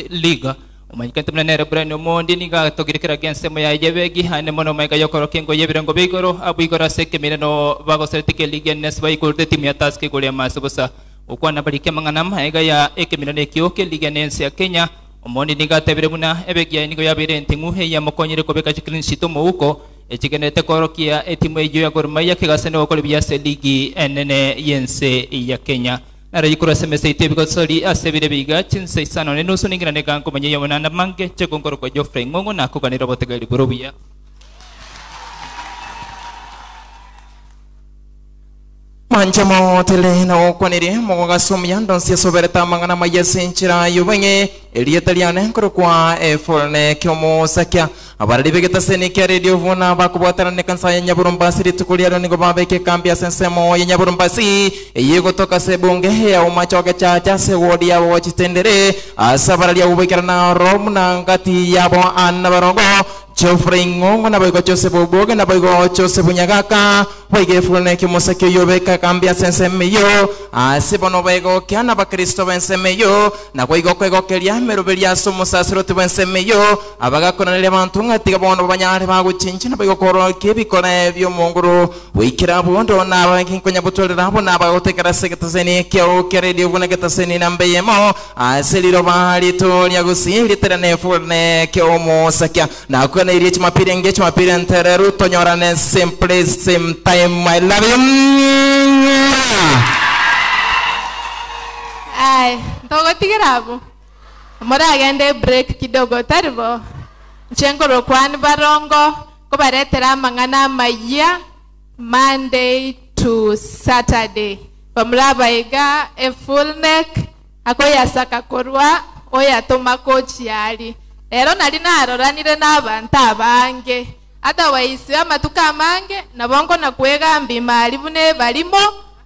Liga umanyikante mnanere Brian Omondi niga togirikira gensemo ya yebegi hane mono maika yokoro kengo yebirengo bigoro abigora seke mireno bago sertike ligue nes bai kurde timu ya Tusker gole masobosa ukwana balike mangana maega ya ekemirano ekyoke ligue nensi ya Kenya Omondi niga tebire muna ebegi ya nigo yabire ntinguhe ya mokonyere kobeka clean sheet mouko echigenete korokia etimu ejo ya Gor Mahia kigasene okole bya se ligi enene yense ya Kenya. Nara yikura SMS ite bigosori asebire biga chinse isano ne nusu ningira neganko manye yamana mange chekongoro kwa Geoffrey Ngongo na kuganira botegeli burubiya. Manchamo tele na okwanire mogasomya ndonsia sobereta mangana mayesinchira yubenge elietaliane nkorokwa efolne kyomosakia abarari begeta senikia radio vuna bakubwatana ne kansa ya Nyaburumbasi ritukulia nigo babeke kambi ya sensemo ya Nyaburumbasi yegotoka sebunge ya umachoke chacha se wodi ya wachitendere asabarari ya ubekerana romna ngati yabo anna barongo Geoffrey Ngongo na boigo Joseph Oboge na boigo Joseph Nyagaka boige fulne kimosakio yobeka kambia sensemeyo asibono boigo kiana bakristo bensemeyo na boigo kwegokeria meruberia somo sacerdote bensemeyo abagakonanire bantu ngatiga bono banyare baguchinchi na boigo koro kebikora ebyo monguru wikira bondo na abankinkonya butolera abo na abagotekera segetaseni kyo radio bunegetaseni nambeyemo aseliro bahali tolia gusiliterane fulne kyomosakia na kuna irie chumapili nge chumapili ntereru tonyorane same place same time. I love you. Ai ntogotigerabu muragende break kidogo taribo nchengoro kwani barongo kubaretera mang'ana maya Monday to Saturday bamurabaiga a full neck akoyasaka korwa oyatoma kochiali. Ero nali naroranire n'abantu abange otherwise amatuka amange nabongo nakwegamba imali bune balimo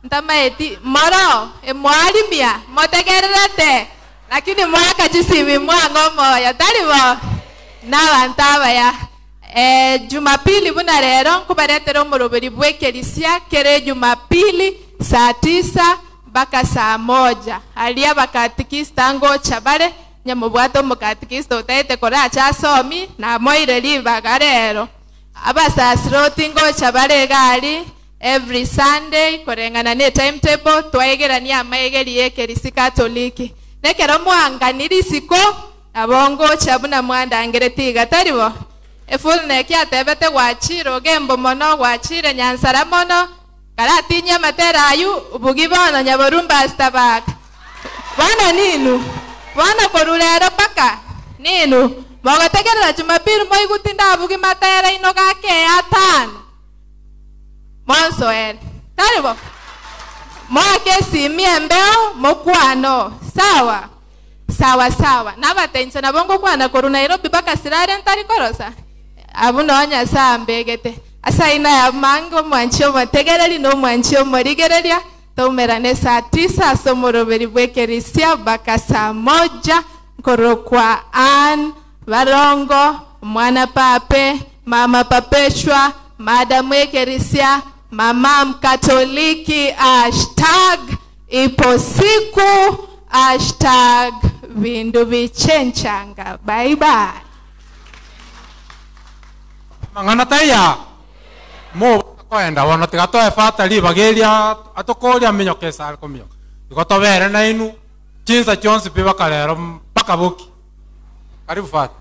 ntamaeti moro emwalimia motegererete lakini mwaka chisibi mwango moya talibo n'abantu abaya. Jumapili buna rero nkubaretera omuroberi bw'ekerisia kere Jumapili saa 9 mpaka saa 1 alia bakatikista ngocha bare nyamubwato mukatikista utaete kora chasomi na moire libagarero abasasiroti ngocha bare gali every Sunday korengana ne timetable twaegerania amaegeri ekerisi Katoliki nekero mwanganirisiko abongo chabuna mwandangere tiga taribo efulne kyatebete gwachiro gembo mono gwachire nyansara mono karatinya matera ayu ubugibono nyaborumba stabak bana ninu bana korulero paka ninu mogotegerera Jumapili moigutinda abugi matera ino gake atano monsoere taribo mwake simie mbeo mokwano sawa sawa sawa nabatencha nabongo kwana koru Nairobi paka sirare ntari korosa abuno saa mbegete asaina ya mango mwanchio mategereri no mwanchio morigereria tumerane saa 9 somoroberi bwekerisia baka saa 1 nkorokwa Ann Barongo mwana pape mama papeshwa madamu ekerisia mama mkatoliki hashtag ipo siku hashtag vindu vichenchanga. Bye bye. Mangana taya mo koenda wono tigatoe fata libageria atokoria minyokesa alkomio igotobere na inu chinsa chonsi piba kalero mpaka buki. Karibu fata.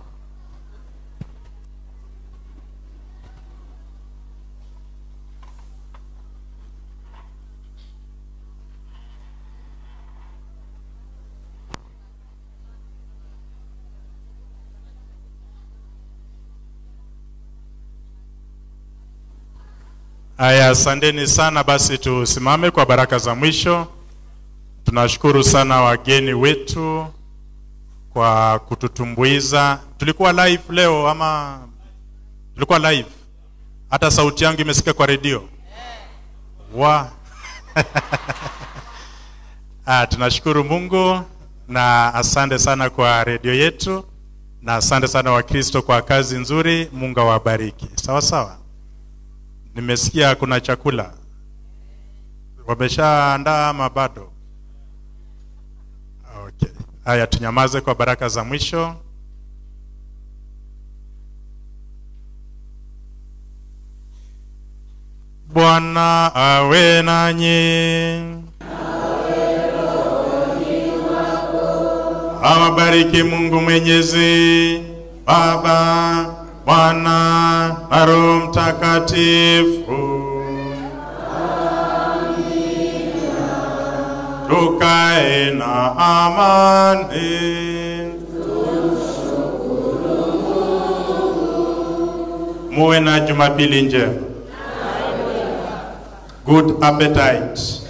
Aya, asanteni sana. Basi tusimame kwa baraka za mwisho. Tunashukuru sana wageni wetu kwa kututumbuiza. Tulikuwa live leo ama tulikuwa live? Hata sauti yangu imesikia kwa redio. Wa. Tunashukuru Mungu na asante sana kwa redio yetu na asante sana Wakristo kwa kazi nzuri. Mungu awabariki. Sawa sawa. Nimesikia kuna chakula. Wameshaandaa ama bado? Okay. Haya, tunyamaze kwa baraka za mwisho. Bwana awe nanyi. Awabariki Mungu Mwenyezi, Baba, Bwana na Roho Mtakatifu. Amina. Tukae na amani. Muwe na Jumapili njema. Good appetite.